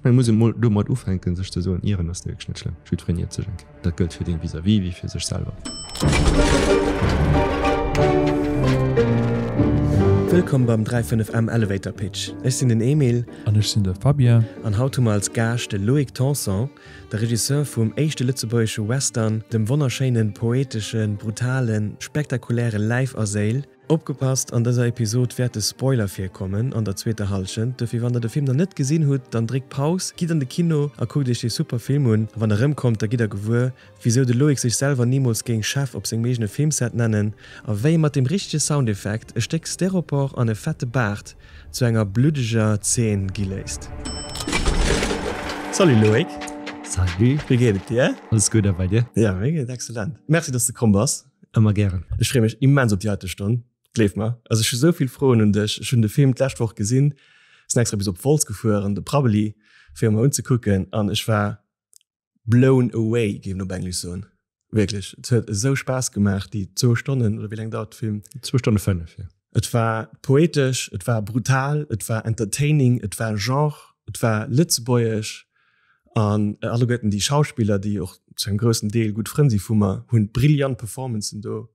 Ech mengen, muss ee mol domat ufänken, sech ze soen, Ieren ass wierklech net schlëmm, jiddwereen iert sech eng Kéier. Dat gëllt fir dee vis-à-vis wéi fir sech selwer. Wëllkomm beim 35M Elevator Pitch. Ech sinn den Emil. An ech sinn de Fabien. An haut hu mer als Gaascht de Loïc Tanson, de Regisseur vum éischte lëtzebuergesche Western, dem wonnerschéinen, poeteschen, brutalen, spektakuläre Läif a Séil. Opgepasst, an dëser Episod wäerte Spoiler virkommen an der zweeter Hallschent, dofir wann der de Film nach net gesinn hutt, dann dréckt Paus, gitt an de Kino a kuckt iech dee super Film un. A wann der erëmkommt, da gitt der gewuer, wisou de Loïc sech selwer nimools géing Chef op sengem eegene Filmset nennen a wéi e mat dem richtege Soundeffekt e Stéck Styropor an e fette Baart zu enger bluddeger Zeen gi léisst. Salut Loïc! Salut! Wéi geet et dir? Alles gutt, a bei dir? Jo, mir geet et excellent. Merci, dass de komm bass. Ëmmer gären. Ech freeë mech immens op déi heite Stonn, gleef mer. Also ech hu sou vill Froen un dech. Ech hunn de Film d'lescht Woch gesinn, sinn extra bis op Wolz gefuer an de Prabbeli fir e mer unzekucken an ech war blown away, géif een op Englesch soen. Wierklech, et huet esou Spaass gemaach déi zwou Stonnen, oder wéi laang dauert de Film? Zwou Stonne 5, jo. Et war poetesch, et war brutal, et war entertaining, et war Genre, et war lëtzebuergesch. An alleguerten déi Schauspiller, déi och zu engem groussen Deel gutt Frënn si vu mer, hunn brillant Performancen do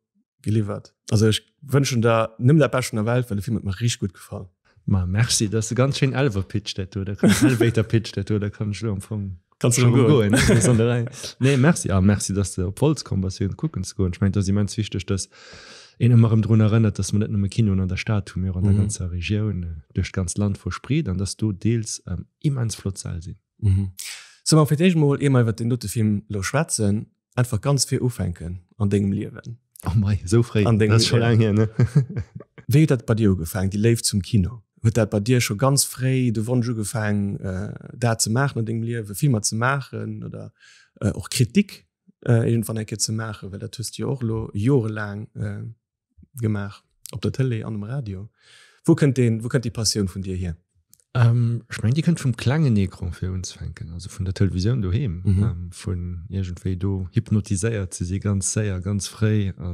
geliwwert. Also ech wënschen der nëmmen dat Bescht vun der Welt, well de Film huet mer richteg gutt gefall. Ma merci, dat ass e ganz schéin Elver-Pitch dat do, da kann Elevator-Pitch dat do, da kann ech elo am Fong Kanns du erëm goen. Nee, merci a merci, dass de op Wolz komm bass fir en kucken ze goen. Ech mengen, et ass immens wichteg, dass een ëmmer erëm drun erënnert, dass mer net nëmme Kinoen an der Stad hunn, mee och an der ganzer Regioun, duerch d'ganzt Land verspreet an dass do deels immens flott Säll sinn. Mhm. Solle mer fir d'éischt mol, ier mer iwwer deen dote Film elo schwätzen, einfach ganz vir ufänken an dengem Liewen? Oh mei, esou fréi? An dengem Dat ass scho laang hier, ne? Wéi huet dat bei dir ugefaangen, déi Léift zum Kino? Huet dat bei dir scho ganz fréi de Wonsch ugefaangen, dat ze maachen an dengem Liewen, Filmer ze maachen oder och Kritik iergendwann eng Kéier ze maachen? Well dat hues de jo och elo jorelaang gemaach op der Tëlee an um Radio. Wou kënnt deen, wou kënnt déi Passioun vun dir hier? Ech mengen, déi kënnt vum klengen Ecran fir unzefänken, also vun der Televisioun doheem, vun iergendwéi do hypnotiséiert ze si ganz séier, ganz fréi a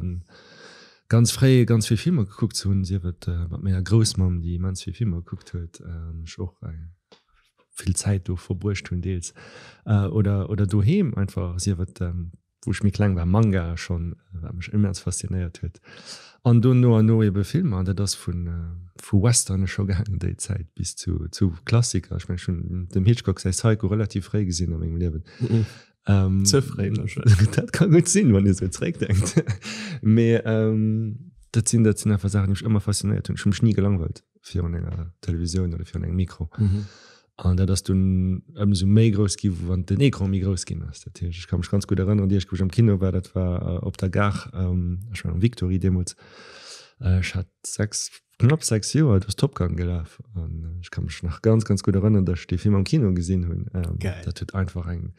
ganz fréi ganz vill Filmer gekuckt ze hunn, sief et mat menger Groussmamm, déi immens vill Filmer gekuckt huet an ech och vill Zäit do verbruecht hunn deels, oder oder doheem einfach, sief et wou ech méi kleng war, Manga schonn, wat mech immens faszinéiert huet. An do no an no ebe Filmer, an dat ass vu vu Westerne scho gaangen déi Zäit bis zu zu Klassiker. Ech mengen, ech hunn dem Hitchcock säi Psycho relativ fréi gesinn a mengem Liewen. Ze fréi wahrscheinlech. Dat ka gutt sinn, wann ee sou zeréckdenkt. Mee dat sinn dat sinn einfach Saachen, déi mech ëmmer faszinéiert hunn. Ech hu mech ni gelangweilt virun enger Televisioun oder virun engem Mikro. An dat ass dunn ëmsou méi grouss gi wann den Ecran méi grouss ginn ass. Dat heescht, ech ka mech ganz gutt erënneren, déi éischt wou ech am Kino war, dat war op der Gare, ech war am Victory deemools, ech hat 6, knapp 6 Joer, do ass Top Gun gelaf an ech ka mech nach ganz, ganz gutt erënneren, datt ech dee Film am Kino gesinn hunn. Dat huet einfach eng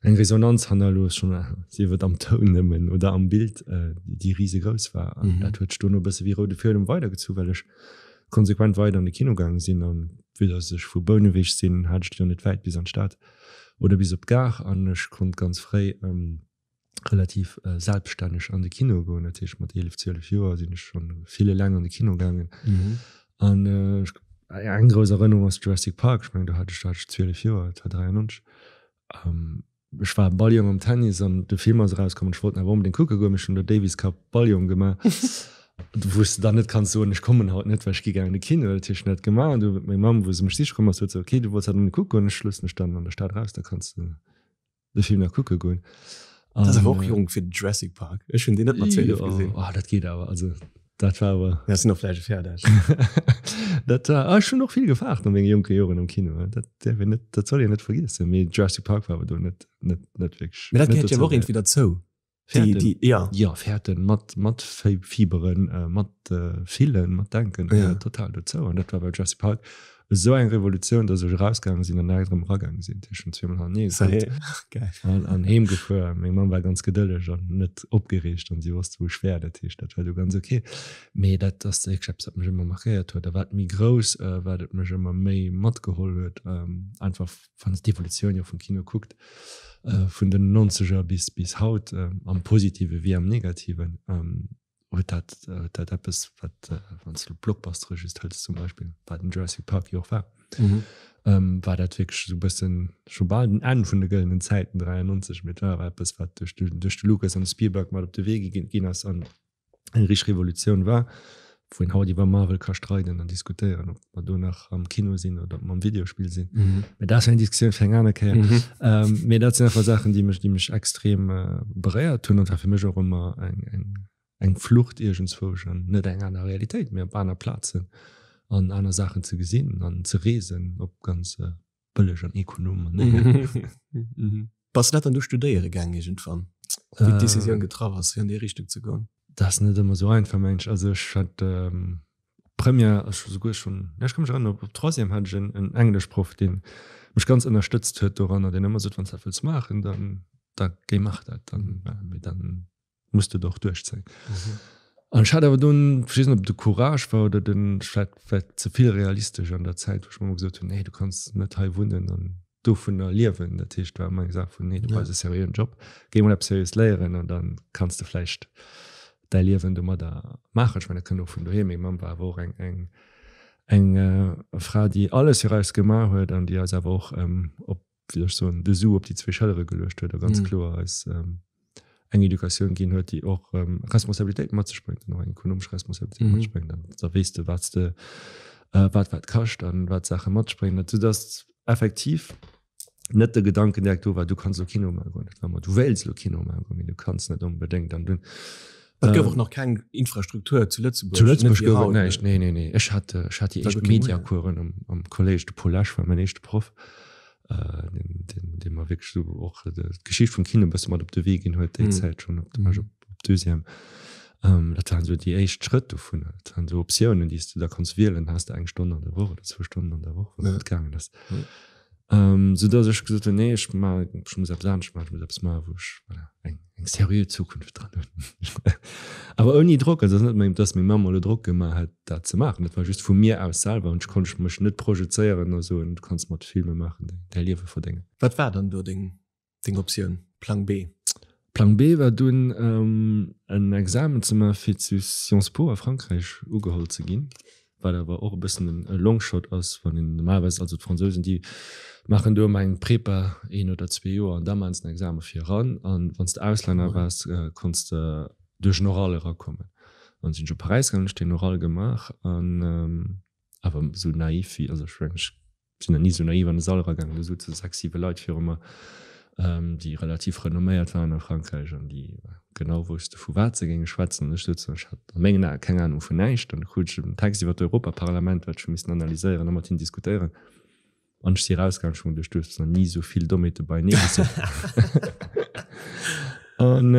eng Resonanz hannerlooss, schonn sief et am Toun nëmmen oder am Bild, déi risegrouss war. An dat huet sech dono e bësse wéi roude Fuedem weidergezu, well ech konsequent weider an de Kino gaange sinn an vue dass ech vu Bouneweg sinn, hat ech et jo net wäit bis an d'Stad oder bis op d'Gare an ech konnt ganz fréi relativ selbststänneg an de Kino goen. Dat heescht mat 11, 12 Joer sinn ech schonn vill eleng an de Kino gaangen an eng grouss Erënnerung ass Jurassic Park. Ech mengen do hat ech do hat ech 12 Joer, et war 93. Ech war Balljong am Tennis an de Film ass erauskomm an ech wollt en awer onbedéngt kucke goen. Ech hunn do Davis Cup Balljong gemaach, wou s de dann net kanns soen, ech kommen haut net, well ech gi gär an de Kino. Dat heescht, ech hunn dat gemaach an du huet meng Mamm, wou se mech siche komm ass, sot se, ok, du wollts dat onbedéngt kucke goen, ech loossen dech dann an der Stad eraus, da kanns de de Film nach kucke goen. Dat ass awer och jonk fir de Jurassic Park. Ech hunn deen net mat 12 gesinn. Jo, dat geet awer. Also Dat war awer. Ja, sinn och vläicht e Fäerdeg. Dat war, ah, ech hunn och vill gefaart a menge jonke Joren am Kino. Dat däerf een net, dat soll een net vergiessen. Mee Jurassic Park war awer do net, net, net wierklech. Mee dat gehéiert jo awer och iergendwéi derzou. Déi, déi, ja. Ja, fäerten, mat, mat fieberen, mat fillen, mat denken, gehéiert total dozou. An dat war bei Jurassic Park esou eng Revolutioun, dass ech erausgaange sinn an direkt erëm eragaange sinn. Dat heescht, ech hunn zweemol hannertenee gekuckt an, an heem gefuer. Meng Mamm war ganz gedëlleg an net opgereegt an si wosst, wou ech wär. Dat heescht, dat war du ganz ok. Mee dat ass wierklech eppes, wat mech ëmmer markéiert huet. A wat méi grouss, wat et mech ëmmer méi matgeholl huet, einfach wann s d'Evolutioun jo vum Kino kuckt, vun den Nonzeger bis, bis haut, am Positive wéi am Negativen. Huet dat, huet dat eppes, wat, wann s de elo Blockbustere just hëls zum Beispill, wat den Jurassic Park jo och war, mhm. War dat wierklech esou e bëssen scho bal den Enn vun de gëllenen Zäiten 93, mee et war awer eppes, wat duerch de duerch de Lucas an de Spielberg mat op de Wee gi ginn ass an eng richteg Revolutioun war, wou een haut iwwer Marvel ka streiden an diskutéieren, ob mer do nach am Kino sinn oder ob mer am Videospill sinn. Mee dat ass eng Diskussioun fir eng aner Kéier. Mee dat sinn einfach Saachen, déi mech déi mech extrem beréiert hunn an war fir mech och ëmmer eng eng eng Flucht iergendzwousch an net eng aner Realitéit, mee op aner Plazen an aner Saachen ze gesinn an ze reesen op ganz bëlleg an ekonom Manéier. Bass de dat dann du studéiere gaang iergendwann, wéi d'Decisioun getraff ass, fir an déi Richtung ze goen? Dat ass net ëmmer esou einfach, mengen ech. Also ech hat Première, ech hu souguer schonn, jo ech ka mech erënneren, op Troisième hat ech en Engleschproff, dee mech ganz ënnerstëtzt huet doranner, deen ëmmer sot, wann s de dat wëlls maachen, dann da géi mach dat, dann, mee dann muss de och duerchzéien. Mhm. An ech hat awer dunn, ech weess net, ob de Courage war oder den, vläicht vläicht ze vill realistesch an der Zäit, wou ech mer ëmmer gesot hunn, nee, du kanns net hei wunnen an dovunner liewen. Dat heescht, war ëmmer eng Saach vun, nee, du brauchs e seriöen Job, géi mol eppes Seriöes léieren an dann kanns de vläicht däi Liewen domadder maachen. Ech mengen, dat kënnt och vun doheem. Meng Mamm war awer och eng, eng, eng Fra, déi alles fir eis gemaach huet an déi eis awer och op wéi soll ech soen, de Su op déi zwee Schëllere geluecht huet a ganz mm. kloer eis ähm, eng Educatioun ginn huet, déi och ähm, Responsabilitéit mat sech bréngt, och eng ekonomesch Responsabilitéit mm. mat sech bréngt. Dann da weess de, wat de äh, wat wat kascht an wat Sache mat sech bréngt. Sou dass effektiv net de Gedanken direkt do war, du kanns lo Kino maache goen. Dat war ëmmer, du wéils lo Kino maache goen, mee du kanns net onbedéngt. An dunn Et gouf och nach keng Infrastruktur zu Lëtzebuerg. Zu Lëtzebuerg gouf et näischt, nee, nee, nee. Ech hat, ech hat déi éischt Mediacoursen am, am Kolléisch. De Paul Lesch war mäin éischte Proff, deen, deen, dee mer wierklech esou och d'Geschicht vum Kino e bësse mat op de Wee ginn huet, déi Zäit schonn, op, war ech op, op Deuxième. Dat waren esou déi éischt Schrëtt dovunner. Dat waren esou Optiounen, déi s de da konns wielen. Has de eng Stonn an der Woch oder zwou Stonnen an der Woch, wou dat gaangen ass. Ähm, sou dass ech gesot hunn, nee, ech ma, ech muss eppes anescht maachen, ech muss eppes maachen, wou ech, voilà, eng, eng seriö Zukunft dran hunn. Awer ouni Drock, also et ass net meng, dass meng Mamm mer elo Drock gemaach hätt, dat ze maachen, dat war just vu mir aus selwer an ech konnt mech net projezéieren a soen, du kanns mat Filme maachen däi Liewe verdéngen. Wat war dann do deng Deng Optioun, Plang B? Plang B war dunn en Examen ze maachen, fir zu Sciences Po a Frankräich ugeholl ze ginn, wat awer och e bëssen e Longshot ass, wann een normalerweis, also d'Fransousen, déi maachen do ëmmer eng Prépa, een oder zwee Joer, an da maachen se den Examen fir eran. An wann s de Auslänner waars, konns de duerch en Oral erakommen. An sinn ech op Paräis gaangen, hunn ech deen Oral gemaach an awer esou naiv wéi, also ech mengen, ech sinn nach ni esou naiv an de Sall eragaangen, do souze sechs, siwe Leit viru mer, déi relativ renomméiert waren a Frankräich an déi genau wousste vu wat se géinge schwätzen. An ech souzen, ech hat a mengen Ae keng Anung vun näischt. An du krut ech en Text iwwer d'Europaparlament, wat ech hu missen analyséieren a mat hinnen diskutéieren. An ech si erausgaangen, ech hu geduecht, du hues nach ni esou vill Dommheete beienee gesot. An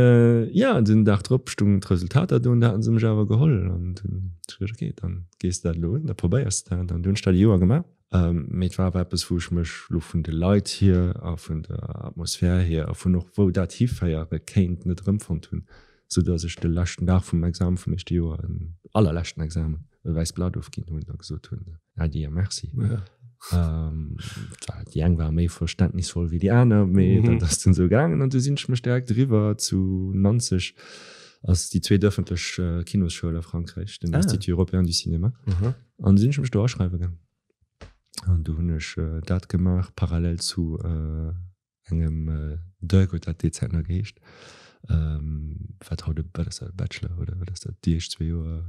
jo, den Dag drop stungen d'Resultater do an da haten se mech awer geholl. An dunn hunn ech geduecht, okay, dann gees de dat elo un, da probéiers de dat. An du hunn ech dat e Joer gemaach. Mee et war awer eppes, wou ech mech elo vun de Leit hier a vun der Atmosphär hier a vun och wou dat hiféiere kéint, net erëmfonnt hunn, soudass ech de leschten Dag vum Examen vum éischte Joer, en allerleschten Examen, e wäisst Blat ofginn hunn a gesot hunn, Äddi a Merci. Déi eng ware méi verständnisvoll wéi déi aner, mee dat ass dunn esou gaangen. An du sinn ech mech direkt eriwwer zu Nanzeg, ass déi zweet ëffentlech Kinosschoul a Frankräich, den Institut Européen du Cinéma. An du sinn ech mech do aschreiwe gaangen. An du hunn ech dat gemaach parallel zu engem DEUG huet dat déi Zäit nach geheescht, wat haut e, wat ass dat, e Bachelor oder wat ass dat, déi éischt zwee Joer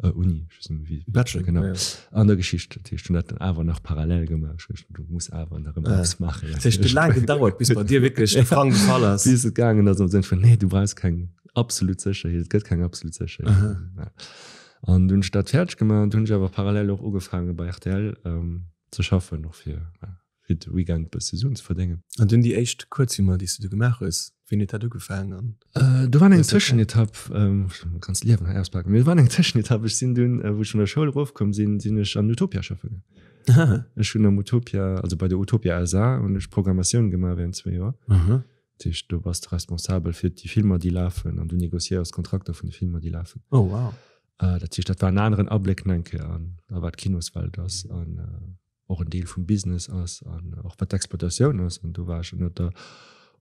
Uni, ech weess net méi wéi, Bachelor, genau, an der Geschicht. Dat heescht, ech hunn dat dann awer nach parallel gemaach. Ech hunn du muss awer nach ëmmer eppes maachen. Dat heescht, et huet laang gedauert, bis bei dir wierklech de Frang gefall ass. Bis et gaangen ass am Sënn vun, nee, du brauchs keng absolut Sécherheet, et gëtt keng absolut Sécherheet. An dunn hunn ech dat fäerdeg gemaach an dunn hunn ech awer parallel och ugefaange bei rtl ze schaffen, och fir fir de Weekend bësse Suen ze verdéngen. An dunn déi éischt Kuerzfilmer, déi s du du gemaach hues, wéini huet dat ugefaangen an? Do war eng Tëschenetapp, ech muss mein ganzt Liewen hei auspaken, mee do war eng Tëschenetapp, ech sinn dunn, wou ech vun der Schoul erofkomm sinn, sinn ech an Utopia schaffe gaangen. Ech hunn am Utopia, also bei der Utopia SA hunn ech Programmatioun gemaach während zwee Joer. Dat heescht, do bass de responsabel fir déi Filmer, déi lafen an du negociéiers d'Kontrakter vun de Filmer, déi lafen. Oh wow. Dat heescht, dat war en aneren Abléck nach eng Kéier an a wat d'Kinoswelt ass an och en Deel vum Business ass an och wat d'Exploitatioun ass. An do war ech ënner der.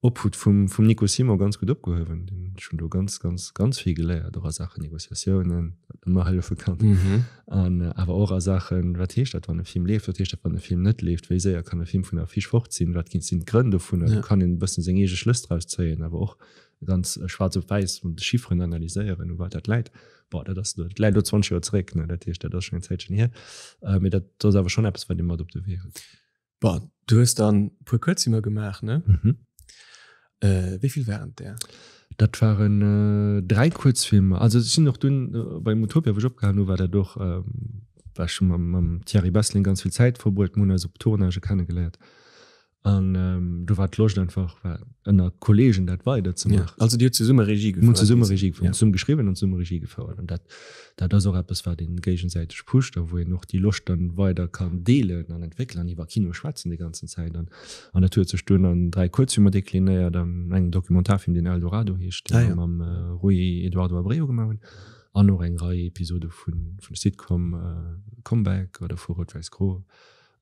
Obhut vum, vum Nico Simon ganz gutt opgehuewen. Ech hunn do ganz, ganz, ganz vill geléiert, och a Saachen Negociatiounen, wat ëmmer hëllefe kann. Mhm. An awer och a Saachen, wat heescht dat, wann e Film leeft, wat heescht dat, wann e Film net leeft, wéi séier kann e Film vun der Affiche fort sinn, wat ginn, sinn d'Grënn dovunner. Ja. Do kann een e bëssen seng eege Schlëss draus zéien, awer och ganz schwaarz op wäiss mat de Chifferen analyséieren, u wat dat läit. Bon, dat ass, dat läit elo 20 Joer zeréck, ne, dat heescht, dat ass schonn eng Zäitchen hier. Mee dat ass awer schonn eppes, wat ee mat op de Wee hëlt. Bon, du hues dann e puer Kuerzfilmer gemaach, ne? Mhm. Äh, wéi vill waren et där? Dat waren äh, dräi Kuerzfilmer. Also ech sinn och dunn äh, beim Utopia, wou ech opgehalen hu, war dat och, ähm, war ech hu mam, mam Thierry Besseling ganz vill Zäit verbruet, mir hunn eis op Tournagë kennegeléiert. An ähm, do war d'Loscht einfach, war ënner Kollegen dat weider ze maachen. Ja, also Dir hutt zesumme Regie gefouert? Mir hunn zesumme Regie gefouert, ja. Zesumme geschriwwen an zesumme Regie gefouert. An dat, dat ass och eppes, wat een géigesäiteg pusht a wou een och déi Loscht dann weider kann deelen an entwéckelen an iwwer Kino schwätzen déi ganzen Zäit. An, an dat huet sech dunn an 3 Kuerzfilmer deklinéiert, an engem Dokumentarfilm, deen Eldorado heescht, dee mer mam Rui Eduardo Abreu gemaach hunn, an och eng Rei Episode vun, vun Sitcom Comeback oder vu Rot-Wäiss-Gro.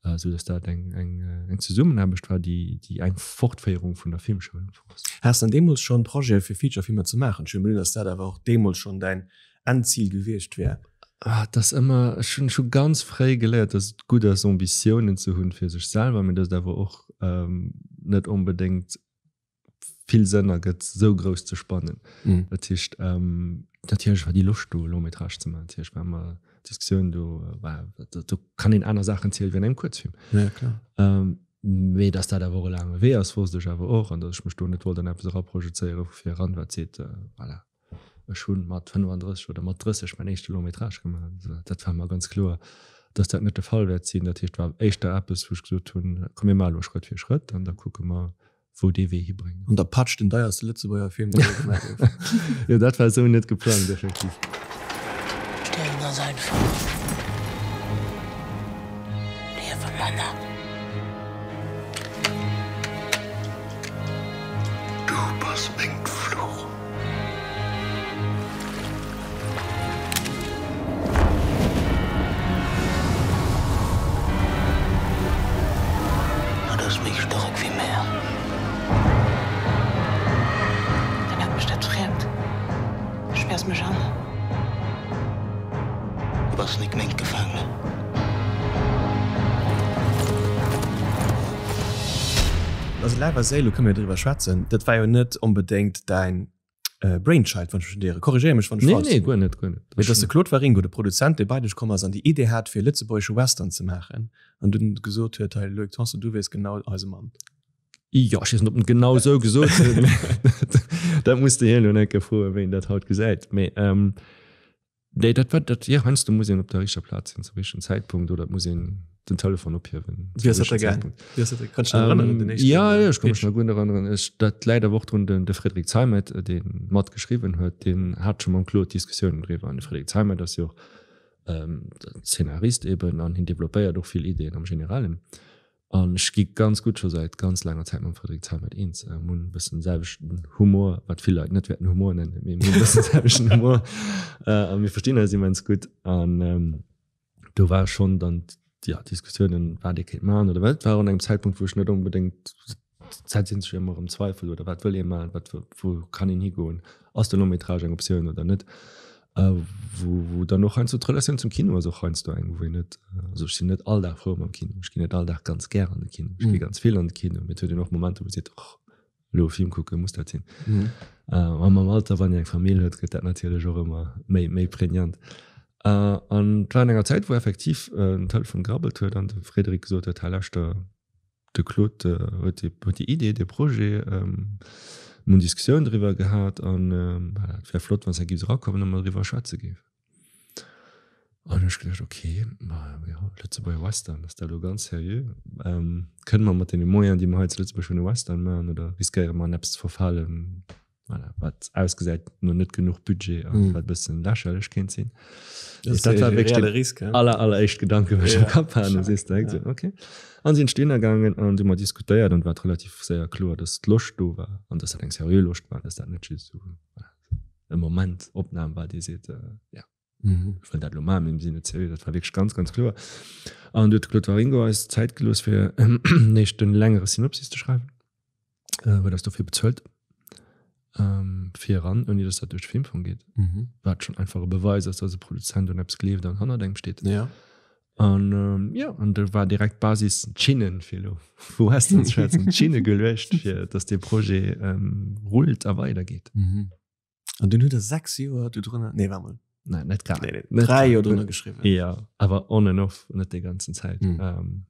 Esou dass dat eng, eng, eng Zesummenaarbecht war, déi, déi eng Fortféierung vun der Filmschoul am Fong ass. Has dann deemools schonn Projete fir Featurefilmer ze maachen? Ech huelen un, dass dat awer och deemools schonn däin Endzil gewiescht wär. Ah, et ass ëmmer, ech hunn scho ganz fréi geléiert, dass et gutt ass, Ambitiounen ze hunn fir sech selwer, mee dass et awer och net onbedéngt vill Sënn ergëtt, esou grouss ze spannen. Mm. Dat heescht, ähm, natierlech war déi Loscht do, Long-métrage ze maachen. Natierlech war ëmmer d'Diskussioun do, war, do kann een aner Saachen zielen wéi an engem Kuerzfilm. Ja, klar. Ähm, mee dass dat awer och e laange Wee ass, wosst ech awer och, an dass ech mech do net wollt an eppes eraprojezéiere vu vir eran, wat seet, äh, voilà, ech hu mat 35 oder mat 30 mäin éischte Long-métrage gemaach. Dat war mer ganz kloer, dass dat net de Fall wäert sinn. Dat heescht, war éischter eppes, wou ech gesot hunn, komm mir maache elo Schrëtt fir Schrëtt an da kucke mer, wou dee Wee hibréngt. An der Patsch, den deierste Lëtzebuerger Film, dee jee gemaach gouf. Jo, dat war esou net geplangt, effektiv. Stierwen ass einfach. Liewe manner. Du bass meng Fluch. Hatt ass méi staark wéi mär. Dann nennt mech dat Friemt. Du späers mech an. Du bass nik meng Gefaangene. Also Läif a Séil, do kënne mir driwwer schwätzen, dat war jo net onbedéngt däin Brainchild, wann ech mech net ieren. Korrigéier mech, wann ech falsch sinn. Nee, nee, guer net, guer net. Mee et ass de Claude Waringo, de Produzent, dee bei dech komm ass an déi Idee hat, fir e lëtzebuergesche Western ze maachen an dunn gesot huet, Hei Loïc Tanson, du wiers genau eise Mann. Jo, ech weess net, ob en et genau esou gesot huet, mee dat muss de hien elo eng Kéier froen, wéi en dat haut gesäit. Mee Nee, dat war dat, jo, heiansdo muss een op der richteger Plaz sinn zum richtegen Zäitpunkt oder et muss een den Telefon ophiewen Wéi ass dat da gaang? Wéi ass dat da, kanns du dech nach erënneren, den éischten Ja, jo, ech ka mech nach gutt erënneren. Ech, dat läit awer och drun, den, de Frédéric Zeimet, dee matgeschriwwen huet, deen hat scho mam Claude Diskussiounen driwwer. An de Frédéric Zeimet ass jo och Zeenarist eben an hien developpéiert och vill Ideeën am Generellen. An ech gi ganz gutt scho säit ganz laanger Zäit mam Frédéric Zeimet eens. Mir hunn e bëssen de selwechten Humor, wat vill Leit net wäerten Humor nennen, mee mir hunn e bëssen de selwechten Humor a mir verstinn eis immens gutt. An do war schonn dann, jo, Diskussiounen, wat ee kéint maachen oder wat. Et war och an engem Zäitpunkt, wou ech net onbedéngt D'Zäit sinn sech ëmmer erëm Zweifel oder wat wëll ee maachen, wat wou kann een higoen, ass de Long-métrage eng Optioun oder net? Wou wou dann och heiansdo d'Relatioun zum Kino ass och heiansdo eng, wou een net, also ech sinn net all Dag frou mam Kino, ech ginn net all Dag ganz gär an de Kino, ech gi ganz vill an de Kino, mee et huet een och Momenter, wou ee seet, och elo e Film kucken, muss dat sinn? A mam Alter, wann een eng Famill huet, gëtt dat natierlech och ëmmer méi méi prägnant. An et war an enger Zäit, wou effektiv den Telefon gerabbelt huet an de Frédéric gesot huet, hei lauschter, De Claude huet déi Idee, dee Projet, mir hunn Diskussioun driwwer gehat an voilà, et wär flott, wann s de géifs erakommen a mer driwwer schwätze géifen. An hu ech geduecht, ok, ma jo, Lëtzebuerger Western, ass dat elo ganz seriö? Kënne mer mat deene Moyenen, déi mer hei zu Lëtzebuerg hunn, e Western maachen oder riskéiere mer an eppes ze verfalen? Voilà, wat ausgesäit no net genuch Budget an mm. wat bëssen lächerlech kéint sinn. Dat, dat war wéi Risk, aller alleréischt Gedanke ja. am Kapp han ja. direkt ja. so, okay. An sinn stinn gaangen an du mat diskutéiert an wat relativ séier kloer, dass d'Loscht do war an dass dat eng seriö Loscht war, dass dat net just so voilà, e Moment Opnam war, déi seet äh, ja. Mhm. Ech wëll dat lo maachen, mee mir sinn net seriö. Dat war wierklech ganz, ganz kloer. An du huet de Claude Waringo eis Zäit gelooss, fir en éischten längere Synopsis ze schreiwen. Huet eis dofir bezuelt fir eran, ouni dass dat duerch de Filmfong geet. Mhm. Wat schon einfach e Beweis ass, dass e Produzent un eppes gleeft an hannert engem steet. Ja. An ähm, ja, an do war direkt d'Basis, d'Schinnen, fir elo vu Western ze schwätzen, d'Schinne geluecht, fir dass dee Projet ähm, rullt a weidergeet. Mhm. An dunn hutt der 6 Joer do drënner, nee, war mol. Nein, net grad. Nee, nee, 3 Joer drënner geschriwwen. Ja, awer on and off, net déi ganzen Zäit. Mm. Ähm,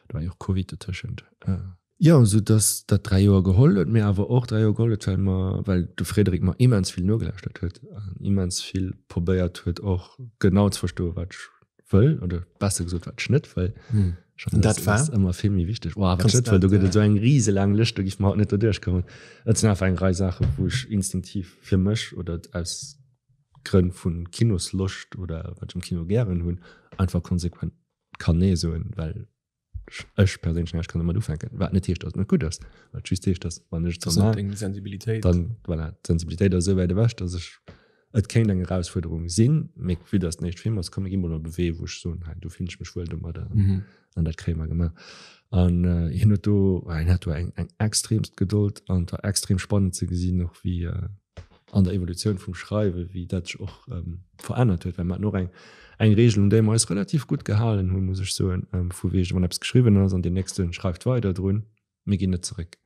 do war jo och Covid dotëschent. Äh. Jo, sou dass dat 3 Joer geholl huet, mee awer och 3 Joer geholl huet, well mer, well de Frédéric mer immens vill nogelauschtert huet an immens vill probéiert huet och genau ze verstoen, wat ech wëll, oder besser gesot, wat ech net wëll. Mm. Schon, dat das war? ass ëmmer vill méi wichteg. Oh, wat ech net wëll, do gëtt et esou eng riselaang Lëscht, do giff mer haut net doduerch kommen. Et sinn einfach eng Rei Saachen, wou ech instinktiv fir mech oder aus Grënn vu Kinosloscht oder wat ech am Kino gären hunn, einfach konsequent kann Nee soen, well ech perséinlech näischt kann domat ufänken. Wat net heescht, datt et net gutt ass, wat just heescht, datt wann ech et soll maachen, Sensibilitéit. dann, voilà, d'Sensibilitéit ass esou wäit ewech, datt ech, et kéint eng Erausfuerderung sinn, mee vue datt et den éischte Film ass, komm mir gi mol op e Wee, wou ech soen, hei do fillen ech mech wuel domadder an dat kréie mer gemaach. An hien huet do, hien hat do eng eng extremst Gedold an et war extrem spannend ze gesinn och wéi, an der Evolutioun vum Schreiwen, wéi dat sech och verännert huet, well mer haten och eng eng Regel, un déi mer eis relativ gutt gehalen hunn, muss ech soen, vu wegen, wann eppes geschriwwen ass an deen nächste schreift weider drun, mir ginn net zeréck.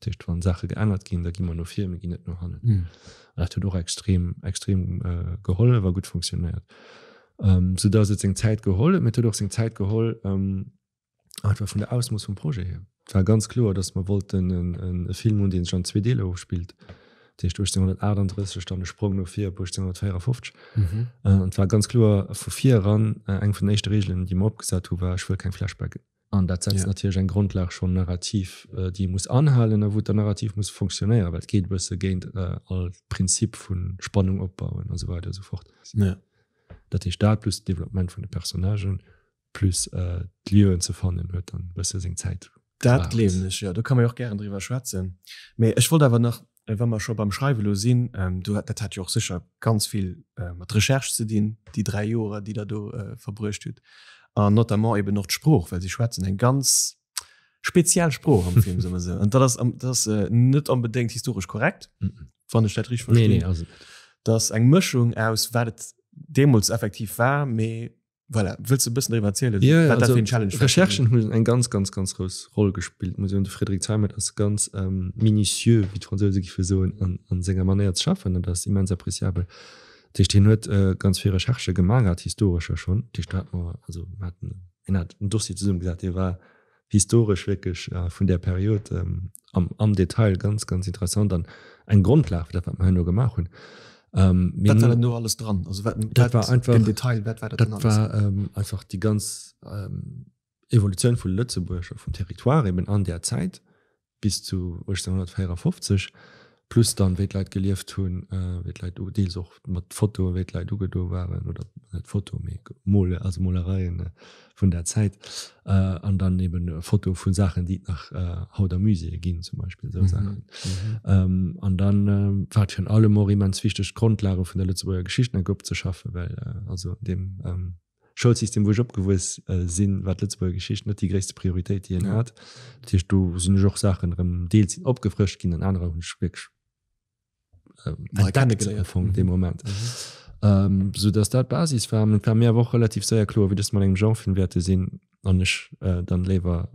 Dat heescht, wa Saache geännert ginn, da gi mer no vir, mir ginn net no hannen. An dat huet och extrem, extrem gehollef a gutt funktionéiert, soudass et seng Zäit geholl huet. Mee et huet och seng Zäit geholl, Einfach vun der Ausmooss vum Projet hier. Et war ganz kloer, datt mer wollten e Film hunn, dee sech an zwee Deeler ofspillt. Dat heescht 1838, dann e Sprong no vir op 1854. An et war ganz kloer vu vir eran, eng vun den éischte Reegelen, déi mer opgesat hu war, ech wëll keng Flashbacken. An dat setzt natierlech eng Grondlag schonn narrativ, déi ee muss anhalen a wou et dann narrativ muss fonctionnéieren, well et geet e bësse géint all Prinzip vu Spannung opbauen a sou weider a sou fort. Dat heescht dat plus de Developpement vun de Personnagen plus d'Lieuen ze fannen huet dann bësse seng Zäit Dat gleewen ech, jo. Do ka mer jo och gären driwwer schwätzen. Mee ech wollt awer nach, wa mer scho beim Schreiwe lo sinn, do, dat hat jo och sécher ganz vill mat Recherche ze dinn, déi 3 Joer, déi Der do verbruecht hutt, an notamment eben och d'Sprooch, well si schwätzen eng ganz speziell Sprooch am Film, soe mer esou. An dat ass, dat ass net onbedéngt historesch korrekt, wann ech dat richteg verstinn. Nee, nee, ass et net. Dat ass eng Mëschung aus wat et deemools effektiv war, mee Voilà, wëlls du e bëssen driwwer erzielen, ja, wat dat fir en Challenge war? Recherchen hunn eng ganz, ganz, ganz grouss Roll gespillt, muss ich soen. De Frédéric Zeimet ass ganz ähm, minutieux, wéi d'Fransouse giffe soen, an, an senger Manéier ze schaffen an dat ass immens appréciabel. Dat heescht, hien huet äh, ganz vill Recherchë gemaach gehat, historescher schonn. Dat heescht, do hat mer, also mer haten, hien hat en Dossier zesummegesat, dee war historesch wierklech vun där Period am, am Detail ganz, ganz interessant an eng Grondlag fir dat, wat mer herno gemaach hunn. Ähm, wat war denn do alles dran? Also wat, dat war einfach, im Detail, wat war dat, dat war ähm, einfach déi ganz ähm, Evolutioun vu Lëtzebuerg, vum Territoire eben an där Zäit. bis zu 1854, plus dann wéi d'Leit gelieft hunn, wéi d'Leit deels och mat Fotoen, wéi d'Leit ugedo waren, oder net Foto, mee Mole, also Molereien vun där Zäit, an dann eben Fotoe vu Saachen, déi et nach haut am Musée ginn zum Beispill, esou Saachen. An dann war et virun allem och immens wichteg, d'Grondlage vun der Lëtzebuerger Geschicht nach opzeschaffen, well also an deem Schoulsystem, wou ech opgewuess sinn, war d'Lëtzebuerger Geschicht net déi gréisste Prioritéit, déi een hat. Dat heescht, do sinn ech och Saachen erëm deels sinn opgefrëscht ginn an anerer hunn ech wierklech entdeckt am Fong dee Moment. Sou datt dat d'Basis war. Et war mir awer och relativ séier kloer, wéi dës mat engem Genrefilm wäerte sinn an ech dann léiwer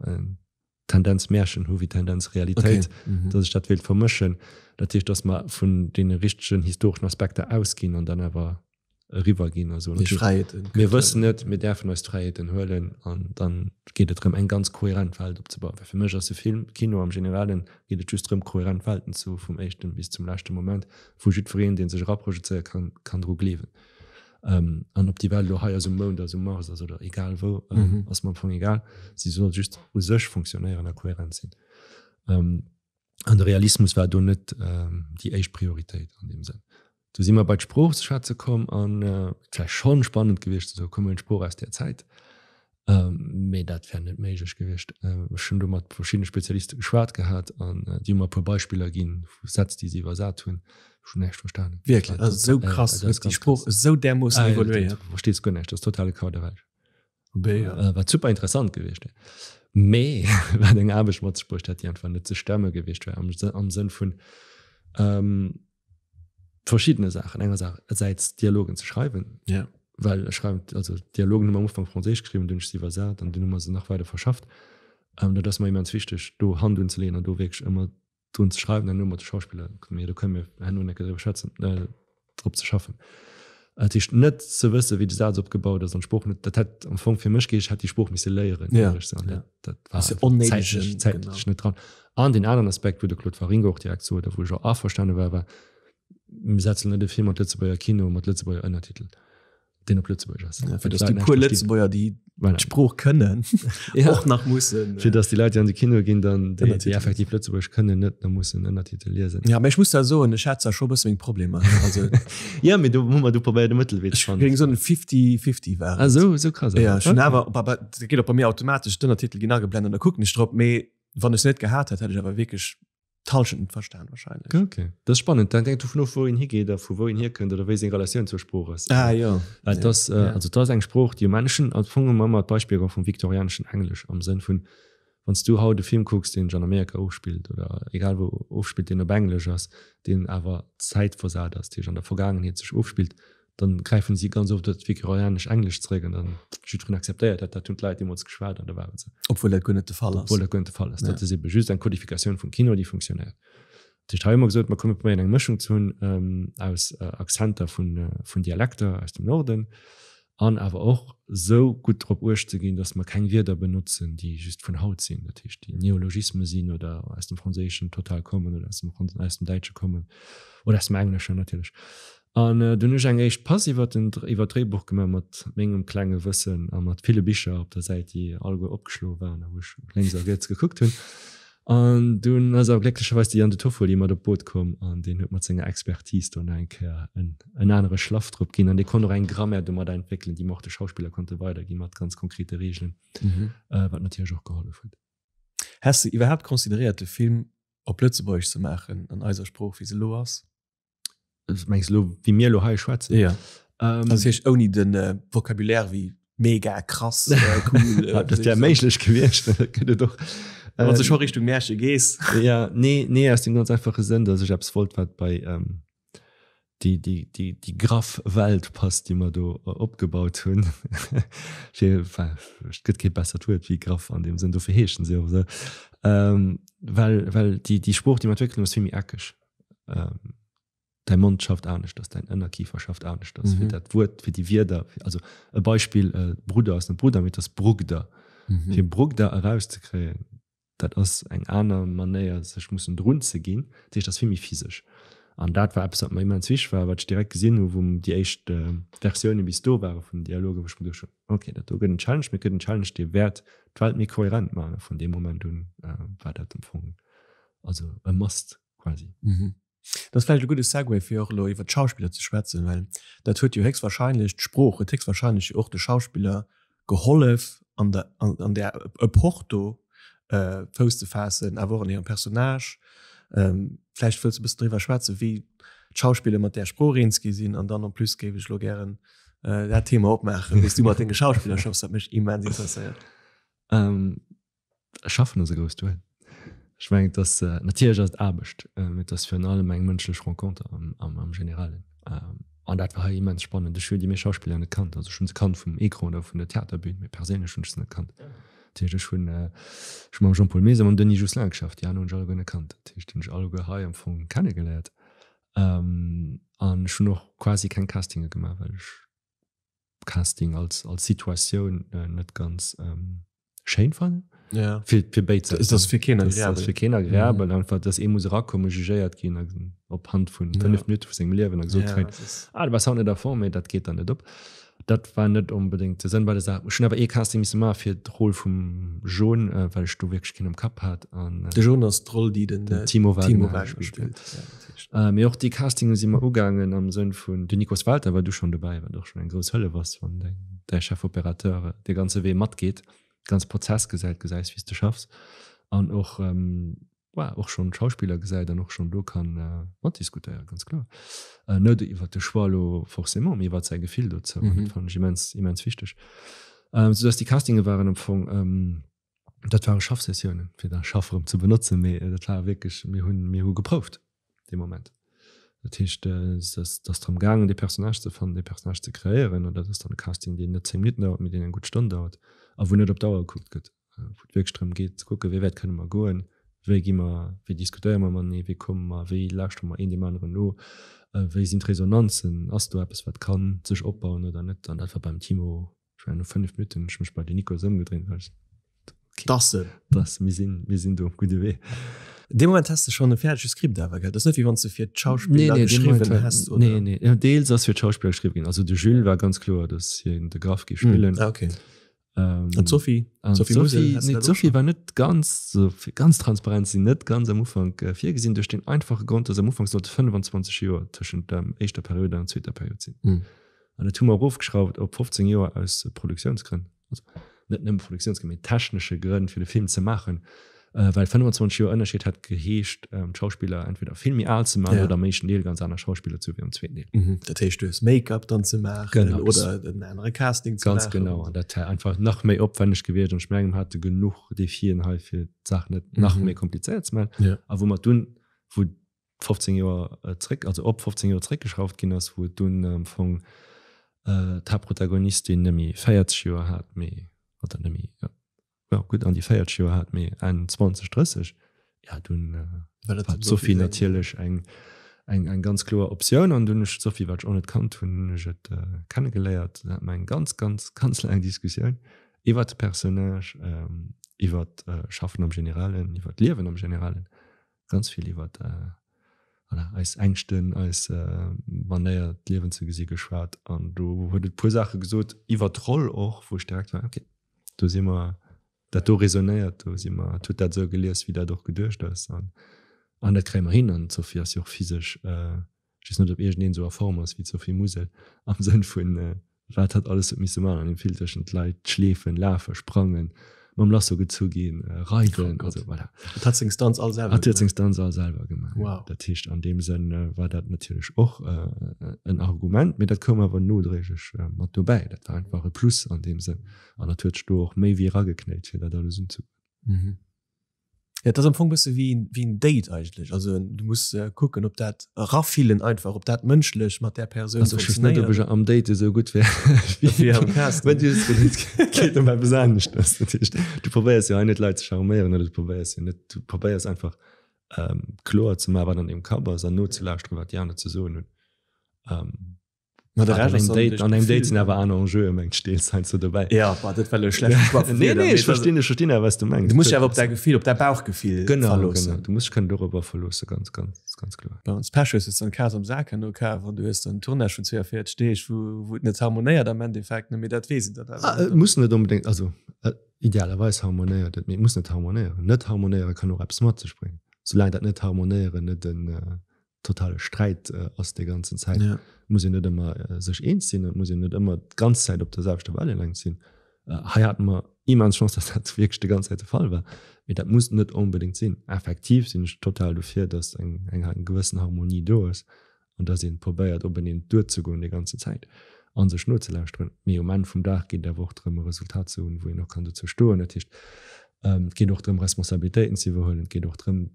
Tendenz Märchen hu wéi Tendenz Realitéit, datt ech dat wéilt vermëschen. Dat heescht, datt mer vun deene richtegen historeschen Aspekter ausginn an dann awer eriwwer ginn a soen, okay, mir wëssen net, mir däerfen eis d'Fräiheeten huelen an dann geet et drëm, eng ganz kohärent Welt opzebauen. Well fir mech ass e Film, Kino am Generellen, geet et just drëm, kohärent Welten ze hu vum éischten bis zum leschte Moment, wou jiddwereen, dee sech eraprojezéiere kann, kann dru gleewen. An ob déi Welt elo hei ass, um Mound ass, um Mars ass oder egal wou, ass mer am Fong egal. Si soll just u sech funktionéieren a kohärent sinn. An de Realismus war do net déi éischt Prioritéit an deem Sënn. Du si mer bei d'Sprooch ze schwätze komm an et wär schonn spannend gewiescht ze soen, komm mir hunn d'Sprooch aus där Zäit. Mee dat wär net méiglech gewiescht. Ech hunn do mat verschiddene Spezialiste geschwat gehat an déi hu mer e puer Beispiller ginn vu Sätz, déi se iwwersat hunn. Ech hunn näischt verstanen. Wierklech? Also esou krass huet déi Sprooch esou därmoossen evoluéiert? Du verstees guer näischt, dat ass totale Kauderwelsch. Wat super interessant gewiescht wär. Mee wat eng Aarbecht mat sech bruecht hätt, déi einfach net ze stemme gewiescht wär am, am Sënn vun ähm, verschiddene Saachen. Engersäits Dialogen ze schreiwen, ja. well ech schreiwen, also Dialogen hu mer am Ufank franséisch geschriwwen, dunn hu ech se iwwersat an dunn hu mer se nach weider verschafft. Ähm, dat ass mer immens wichteg, do Hand unzeleeën an do wierklech ëmmer drun ze schreiwen, herno mat de Schauspiller, mee do kënne mir herno eng Kéier driwwer schwätzen, drop ze schaffen. Dat heescht net ze wësse wéi de Saz opgebaut ass an d'Sprooch net, dat hätt am Fong fir mech geheescht, hätt déi Sprooch misse léieren, Ja, ier ech se, an ja. dat, dat war Ass jo einfach onnéidegen, zäitlech, zäitlech genau. net dran. An deen aneren Aspekt, wou de Claude Waringo och direkt sot a wou ech och averstane war, war, mir setzen net e Film an d'Lëtzebuerger Kino mat Lëtzebuerger Ënnertitel. deen op Lëtzebuergesch ass. Ja, fir dass déi puer Lëtzebuerger, déi voilà. d'Sprooch kënnen, ja. och nach mussen. Fir dass déi Leit, déi an de Kino ginn, dann déi, déi effektiv Lëtzebuergesch kënnen, net nach mussen Ënnertitel liesen. Ja, mä ech muss da soen, ech hat zwar scho e bësse meng Problemer. Also, ja, mee do hu mer du probéiert e Mëttelwee ze fannen. Ech géing soen 50-50 war et. Ah, sou, sou krass. Ja, ech hunn awer, aber dat geet och bei mir automatesch, d'Ënnertitel ginn ageblennt an da kucken ech drop, mee wann ech se net gehat hätt, hätt ech awer wierklech d'Halschent net verstan wahrscheinlech. Okay, dat ass spannend. Dat hänkt dovun of, wou een higeet a vu wou een hierkënnt oder wéi seng Relatioun zur Sprooch ass. Ah jo. Well et ass, also et ass eng Sprooch, déi um Enn, ech hunn am Fong ëmmer ëmmer d'Beispill geholl vum viktorianeschen Englesch am Sënn vun, wann s du haut e Film kucks, deen sech an Amerika ofspillt oder egal wou ofspillt, deen op Englesch ass, deen awer zäitversat ass, dat heescht an der Vergaangenheet sech ofspillt, dann gräifen si ganz oft dat viktorianesch Englesch zeréck an dann jiddwereen akzeptéiert dat, dat hunn d'Leit deemools geschwat an da war et esou. Obwuel dat guer net de Fall ass. Obwuel dat guer net de Fall ass. Dat ass ebe just eng Kodifikatioun vum Kino, déi funktionéiert. Dat heescht, hei hu mer gesot, mer komme probéieren eng Mëschung ze hunn aus Accenter vun Dialekter aus dem Norden an awer och esou gutt drop uecht ze ginn, datt mer keng Wierder benotzen, déi just vun haut sinn, dat heescht déi Neologisme sinn oder aus dem Franséischen total kommen oder aus dem, aus dem Däitsche kommen oder aus dem Engleschen natierlech. An dunn hu ech eng éischt Pass iwwer den iwwer d'Dréibuch gemaach mat mengem klenge Wëssen a mat ville Bicher op der Säit, déi alleguer opgeschloe waren a wou ech lénks a riets gekuckt hunn. An dunn ass awer glécklecherweis de Yann De Toffoli mat op d'Boot komm an deen huet mat senger Expertise do nach eng Kéier en en anere Schlaff drop ginn an dee konnt och eng Grammaire domadder entwéckelen, déi mer och de Schauspiller konnte weidergi mat ganz konkrete Reegelen, wat natierlech och gehollef huet. Häss de iwwerhaapt consideréiert, de Film op Lëtzebuergesch ze maachen, an eiser Sprooch, wéi se elo ass? Mengs lo wéi mir lo hei schwätzen? Ja. Ähm, also heescht ouni den äh, Vocabulaire wéi mega krass äh, cool. Äh, dat wär méiglech gewiescht, gëtt et och. Wann du scho Richtung Märche gees. Ja, nee, nee, aus dem ganz einfache Sënn, dass ech eppes wollt, wat bei ähm, déi, déi, déi, déi graff Welt passt, déi mer do äh, opgebaut hunn. Fir, enfin, et gëtt kee bessert Wuert wéi graff an deem Sënn, dofir heeschen se och esou. Ähm, well, well déi, déi Sprooch, déi mer entwéckelt hunn, ass vill méi eckeg. ähm, däi Mond schafft aneschters, däin Ënnerkifer schafft aneschters, mhm. fir dat Wuert, fir déi Wierder, also e Beispill, äh, Brudder ass net Brudder, mee ass Brugder. Mhm. Fir Brugder erauszekréien, dat ass eng aner Manéier, sech mussen drun ze ginn, dat heescht, dat ass vill méi physesch. An dat war eppes, wat mer immens wichteg war, wat ech direkt gesinn hu, wou déi éischt äh, Versioune bis do ware vun den Dialogen, wou ech mir geduecht hunn, okay, dat do gëtt en Challenge, mee et gëtt en Challenge, dee wäert d'Welt méi kohärent maachen. Vun deem Moment un äh, war dat am Fong also e Must quasi. Mhm. Dat ass vläicht e gudde Segue fir och elo iwwer d'Schauspiller ze schwätzen, well dat huet jo héchstwahrscheinlech, d'Sprooch huet héchstwahrscheinlech jo och de Schauspiller gehollef an der, an, an där Epoch do Fouss ze faassen, awer och an hirem Personnage. Vläicht wëlls de e bëssen driwwer schwätzen, wéi d'Schauspiller mat där Sprooch eens gi sinn an dann en plus géif ech elo gären dat Thema opmaachen, wéi s du mat denge Schauspiller schaffs, dat mech immens interesséiert. Schaffen ass e grousst Wuert. Ech mengen, et ass, natierlech ass et Aarbecht, mee et ass virun allem eng mënschlech Renconter am Generellen. An dat war hei immens spannend. Ech hunn déi meescht Schauspiller net kannt. Also ech hunn se kannt vum Ecran oder vun der Theaterbün, mee perséinlech hunn ech se net kannt. Dat heescht, ech hunn, ech hu mam Jean-Paul Maes a mam Denis Jousselin geschafft. Déi aner hunn ech alleguer net kannt. Dat heescht, déi hunn ech alleguer hei am Fong kennegeléiert. An ech hunn och quasi keng Castinge gemaach, well ech Casting als, als Situatioun net ganz schéin fannen. Ja. Fir, fir béid Säiten. Das fir keen agreabel. Das fir keen agreabel. Mhm. Einfach, dass ee muss erakommen, jugéiert ginn op Hand vun ja. 5 Minuten vu sengem Liewen a gesot ja, kréien, ah, du bass haut net a Form, mee dat geet dann net op. Dat war net onbedéngt de Sënn bei der Saach. Ech hunn awer ee Casting misse maache fir d'Roll vum Jaune, äh, well ech do wierklech keen am Kapp hat. An, äh, de Jaune ass d'Roll, déi den, den Timo Wagner, Timo Wagner spillt. spillt. Ja, äh, mee och déi Castinge si mer ugaangen am Sënn vun, den Nikos Welter war du schonn dobäi, wat och schonn eng grouss Hëllef ass, wann däin, däi Chef-Opérateur de ganze Wee matgeet, de ganze Prozess gesäit, gesäis, wéi s de schaffs an och, ähm, ouais, och schonn d'Schauspiller gesäit an och schonn do kann äh, matdiskutéieren, ganz kloer. Äh, net iwwer de Choix lo forcément, mee iwwer säi Gefill dozou. Mhm. Dat fannen ech immens, immens wichteg. Ähm, soudass déi Castinge waren am Fong, ähm,. Dat ware Schaffsessiounen, fir da Schaff erëm ze benotzen, mee dat war wierklech, mir hunn, mir hu geprouft dee Moment. Dat heescht, et ass, et ass drëm gaangen, dee Personnage ze fannen, dee Personnage ze kreéieren, an dat ass dann e Casting, deen net 10 Minutten dauert, mee deen eng gutt Stonn dauert a wou net op d'Auer gekuckt gëtt, wou et wierklech drëm geet ze kucken, wéi wäit kënne mer goen, wéi gi mer, wéi diskutéiere mer matenee, wéi komme mer, wéi lauschtere mer een deem aneren no, wéi sinn d'Resonanzen, ass do eppes, wat ka sech opbauen oder net. An dat war beim Timo Ech war no 5 Minutten hunn ech mech bei den Nikos ëmgedréint well ech okay, Dass en. Dass mir sinn, mir sinn do op gudde Wee. Dee Moment has de schonn e fäerdege Skript awer, gell? Dat ass net wéi wann s de fir d'Schauspiller Nee, nee, dee Moment geschriwwen war, häss, oder? nee, nee, ja, deels ass fir d'Schauspiller geschriwwen ginn. Also de Jules war ganz kloer, dass hien de Graff géif spillen. Ah, okay. Ähm, An d'Sophie? An D'Sophie Musel, d'Sophie, has de nee, dat och d'Sophie schonn? war net ganz, so fir ganz transparent ze sinn, net ganz am Ufank äh, virgesinn, duerch deen einfache Grond, dass am Ufank sollte 25 Joer tëschent der éischter Period an der zweeter Period sinn. Hm. An dat hu mer erofgeschrauft op 15 Joer aus Produktiounsgrënn, also net nëmme Produktiounsgrënn, mee technesche Grënn, fir de Film ze maachen, well 25 Joer Ënnerscheed hätt geheescht, d'Schauspiller entweder vill méi al ze maachen oder am éischten Deel ganz aner Schauspiller ze hu wéi am zweeten Deel. Dat heescht, du hues Make-up dann ze maachen oder en anere Casting ze maachen. Ganz genau. An dat wär einfach nach méi opwänneg gewiescht. An ech mengen, mer hate genuch Defien hei, fir d'Saach net nach méi komplizéiert ze maachen. A wou mer dunn, wou 15 Joer zréck, also op 15 Joer zréckgeschrauft ginn ass, wou et dunn am Fong d'Haaptprotagonistin net méi 40 Joer hat, mee, oder net méi, jo gutt an déi 40 Joer hat, mee Enn 20, 30, ja dunn war d'Sophie natierlech eng, eng, eng ganz kloer Optioun. An dunn hunn ech d'Sophie, wat ech och net kannt hunn, hunn ech et kennegeléiert. Dann hate mer eng ganz, ganz, ganz laang Diskussioun iwwert de Personnage, iwwert Schaffen am Generellen, iwwert d'Liewen am Generellen. ganz vill iwwer voilà, eis Ängschten, eis Manéier d'Liewen ze gesi geschwat an do huet et puer Saache gesot iwwer d'Roll och, wou ech direkt war, okay, do si mer, dat do resonéiert, do si mer, et huet dat esou gelies, wéi dat och geduecht ass an an dat kréie mer hin an d'Sophie ass jo och physesch, ech weess net, ob iergendeen esou a Form ass wéi d'Sophie Musel am Sënn vun wat hatt alles huet misse maachen an deem Film, tëschent Leit schleefen, lafen, sprangen, mam Lasso gezu ginn, reiden, oh also voilà. Et hat seng Stunts all selwer Hat huet seng Stunts all selwer gemaach. Wow. Dat heescht, an deem Sënn war dat natierlech och en Argument, mee dat koum awer nodréiglech mat dobäi. Dat war einfach e Plus an deem Sënn an hatt huet sech do och méi wéi erageknéit, fir dat alles unzegoen. Mhm. Ja, et ass am Fong bësse wéi wéi en Date eigentlech. Also du muss kucken, ob dat erafillen einfach, ob dat mënschlech mat där Persoun Also ech weess net, ob ech am Date esou gutt wär wéi am Casting. Well du et geet ëm eppes aneschters. Dat heescht, du probéiers jo hei net Leit ze charméieren oder du probéiers jo net, du probéiers einfach kloer ze maachen, wat an deem Kapp ass an nozelauschteren, wat déi aner ze soen hunn. Ma de Rescht ass An engem Date, an engem Date sinn awer aner Enjeuen, mengt ech, deels heiansdo dobäi. Ja, bah, dat war elo e schlechte Choix vu Nee, Wierder, nee, mee ech verstinn, ech verstinn awer, wat s du mengs. Du muss dech awer op däi Gefill, op däi Bauchgefill Genau, verloossen. genau. Du muss dech kënnen dorobber verloossen, ganz, ganz, ganz kloer. Bei ons Pech hues du dann d'Kaz am Sak herno kaf an du hues dann en Tournage vun 42 Deeg, wou, wou et net harmonéiert am Endeffekt, ne, mee dat weess een dann awer Ah, net. et muss net onbedéngt, also idealerweis harmonéiert et, mee et muss net harmonéieren. Net harmonéiere kann och eppes mat sech bréngen, soulaang dat Net-Harmonéieren net en, totale Sträit ass déi ganzen Zäit. Ja. Muss een net ëmmer sech eens sinn, et muss een net ëmmer d'ganz Zäit op der selwechter Wellenlängt sinn. Hei hate mer immens Chance, dass dat wierklech déi ganz Zäit de Fall war. Mee dat muss net onbedéngt sinn. Effektiv sinn ech total dofir, dass eng, eng, eng gewëssen Harmonie do ass an dass een probéiert, openeen duerzegoen déi ganze Zäit a sech nozelauschteren. Mee um Enn vum Dag geet et awer och drëm, e Resultat ze hunn, wou een och kann dozou stoen. Dat heescht, et geet och drëm, Responsabilitéiten ze iwwerhuelen. Et geet och drëm,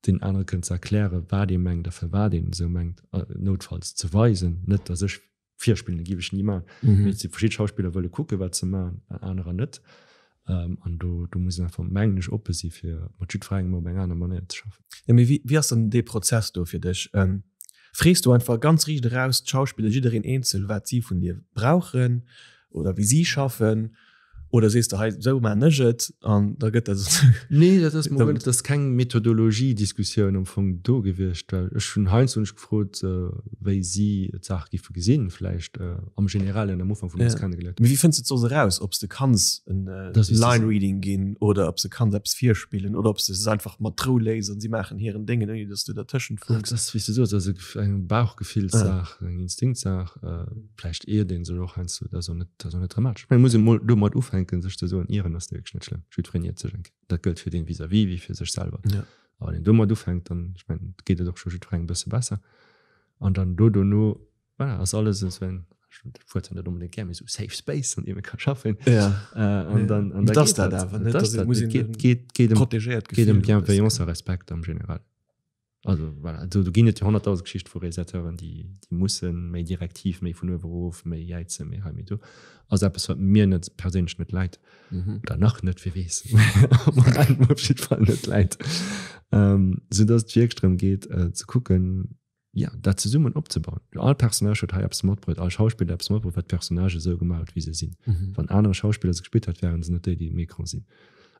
deen anere kënnen ze erklären, wat ee mengt a firwat een esou mengt, noutfalls ze weisen, net datt ech virspillen, dat géif ech ni maachen, mee et si verschidde Schauspiller wëlle kucken, wat se maachen, an anerer net. An do, do muss een einfach, mengen ech, oppe si fir mat jiddwerengem op eng aner Manéier ze schaffen. Jo, mee wéi, wéi ass dann dee Prozess do fir dech? Frees du einfach ganz riicht eraus d'Schauspiller, jiddereen eenzel, wat si vun dir brauchen oder wéi si schaffen? Oder sees de hei esou maan ech et an da gëtt dat esou. Nee, dat ass mol, dat ass keng Methodologie-Diskussioun am Fong do gewiescht, well ech hunn heiansdo hunn ech gefrot, wéi si d'Saach giffe gesinn, vläicht am Generellen am Ufank, wou mir eis kennegeléiert hunn. Mee wéi fënns de et soss eraus, ob s de kanns en Line Reading ginn oder ob s de kanns eppes virspillen oder ob s de se einfach mat d'Rou léiss an si maachen hiren Déngen ouni datt s du dertëschent funks? Dat ass, wéi s de soos, dat ass eng Bauchgefillssaach, eng Instinktsaach. Vläicht iert een sech och heiansdo, dat ass och net, dat ass och net dramatesch. Ech mengen, et muss een emol domat ufänken, sech ze soen, ieren ass wierklech net schlëmm, jiddwereen iert sech eng Kéier. Dat gëllt fir deen vis-à-vis wéi fir sech selwer. Ja. A wann een domat ufänkt, dann, ech mengen, geet et och scho jiddwerengem e bësse besser. An dann do dono, voilà, ass alles esou eng. Ech wuert net onbedéngt gär, mee esou Safe Space, an deem ee ka schaffen. Ja. Äh, an dann, an da geet dat dat. awer net. Dat ass Also, dat. muss Et een geet, geet, geet ëm, protegéiert geet ëm Gefill huet. Bienveillance a Respekt am General. Also voilà, do, do ginn et jo 100.000 Geschichte vu Realisateuren, déi, déi mussen méi direktiv, méi vun uewe erof, méi jäizen, méi hei, méi do. Ass eppes, wat mir net perséinlech net läit. Mhm. Oder nach net, wie weess. Am Moment op jidde Fall net läit. Ähm, soudass et wierklech drëm geet, äh, ze kucken, ja, dat zesummen opzebauen. All Personnage huet hei eppes matbruet, all Schauspiller huet eppes matbruet, wat d'Personnagë esou gemaach huet, wéi se sinn. Mhm. Wann anere Schauspiller se gespillt hätt, wären se net déi, déi um Ecran sinn.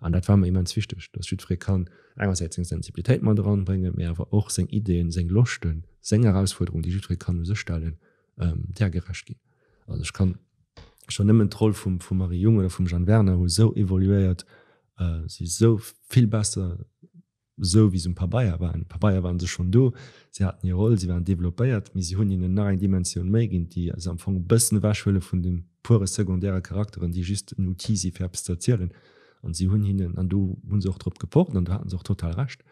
An dat war mer immens wichteg, dass jiddweree kann engersäits seng Sensibilitéit mat eranbréngen, mee awer och seng Ideeën, seng Loschten, seng Erausfuerderungen, déi jiddweree kann u sech stellen, där gerecht ginn. Also ech kann schonn nëmmen d'Roll vum, vum Marie Jung oder vum Jeanne Werner hu sou evoluéiert, si sou vill besser esou wéi se um Pabeier waren. Um Pabeier waren se schonn do, si haten hir Roll, si waren developpéiert, mee si hunn hinnen nach eng Dimensioun méi ginn, déi se am Fong e bëssen ewechhuele vun de puere secondaire Charakteren, déi just en Outil si fir eppes ze erzielen. An si hunn hinnen, an do hu se och drop gepocht an do haten se och total Recht.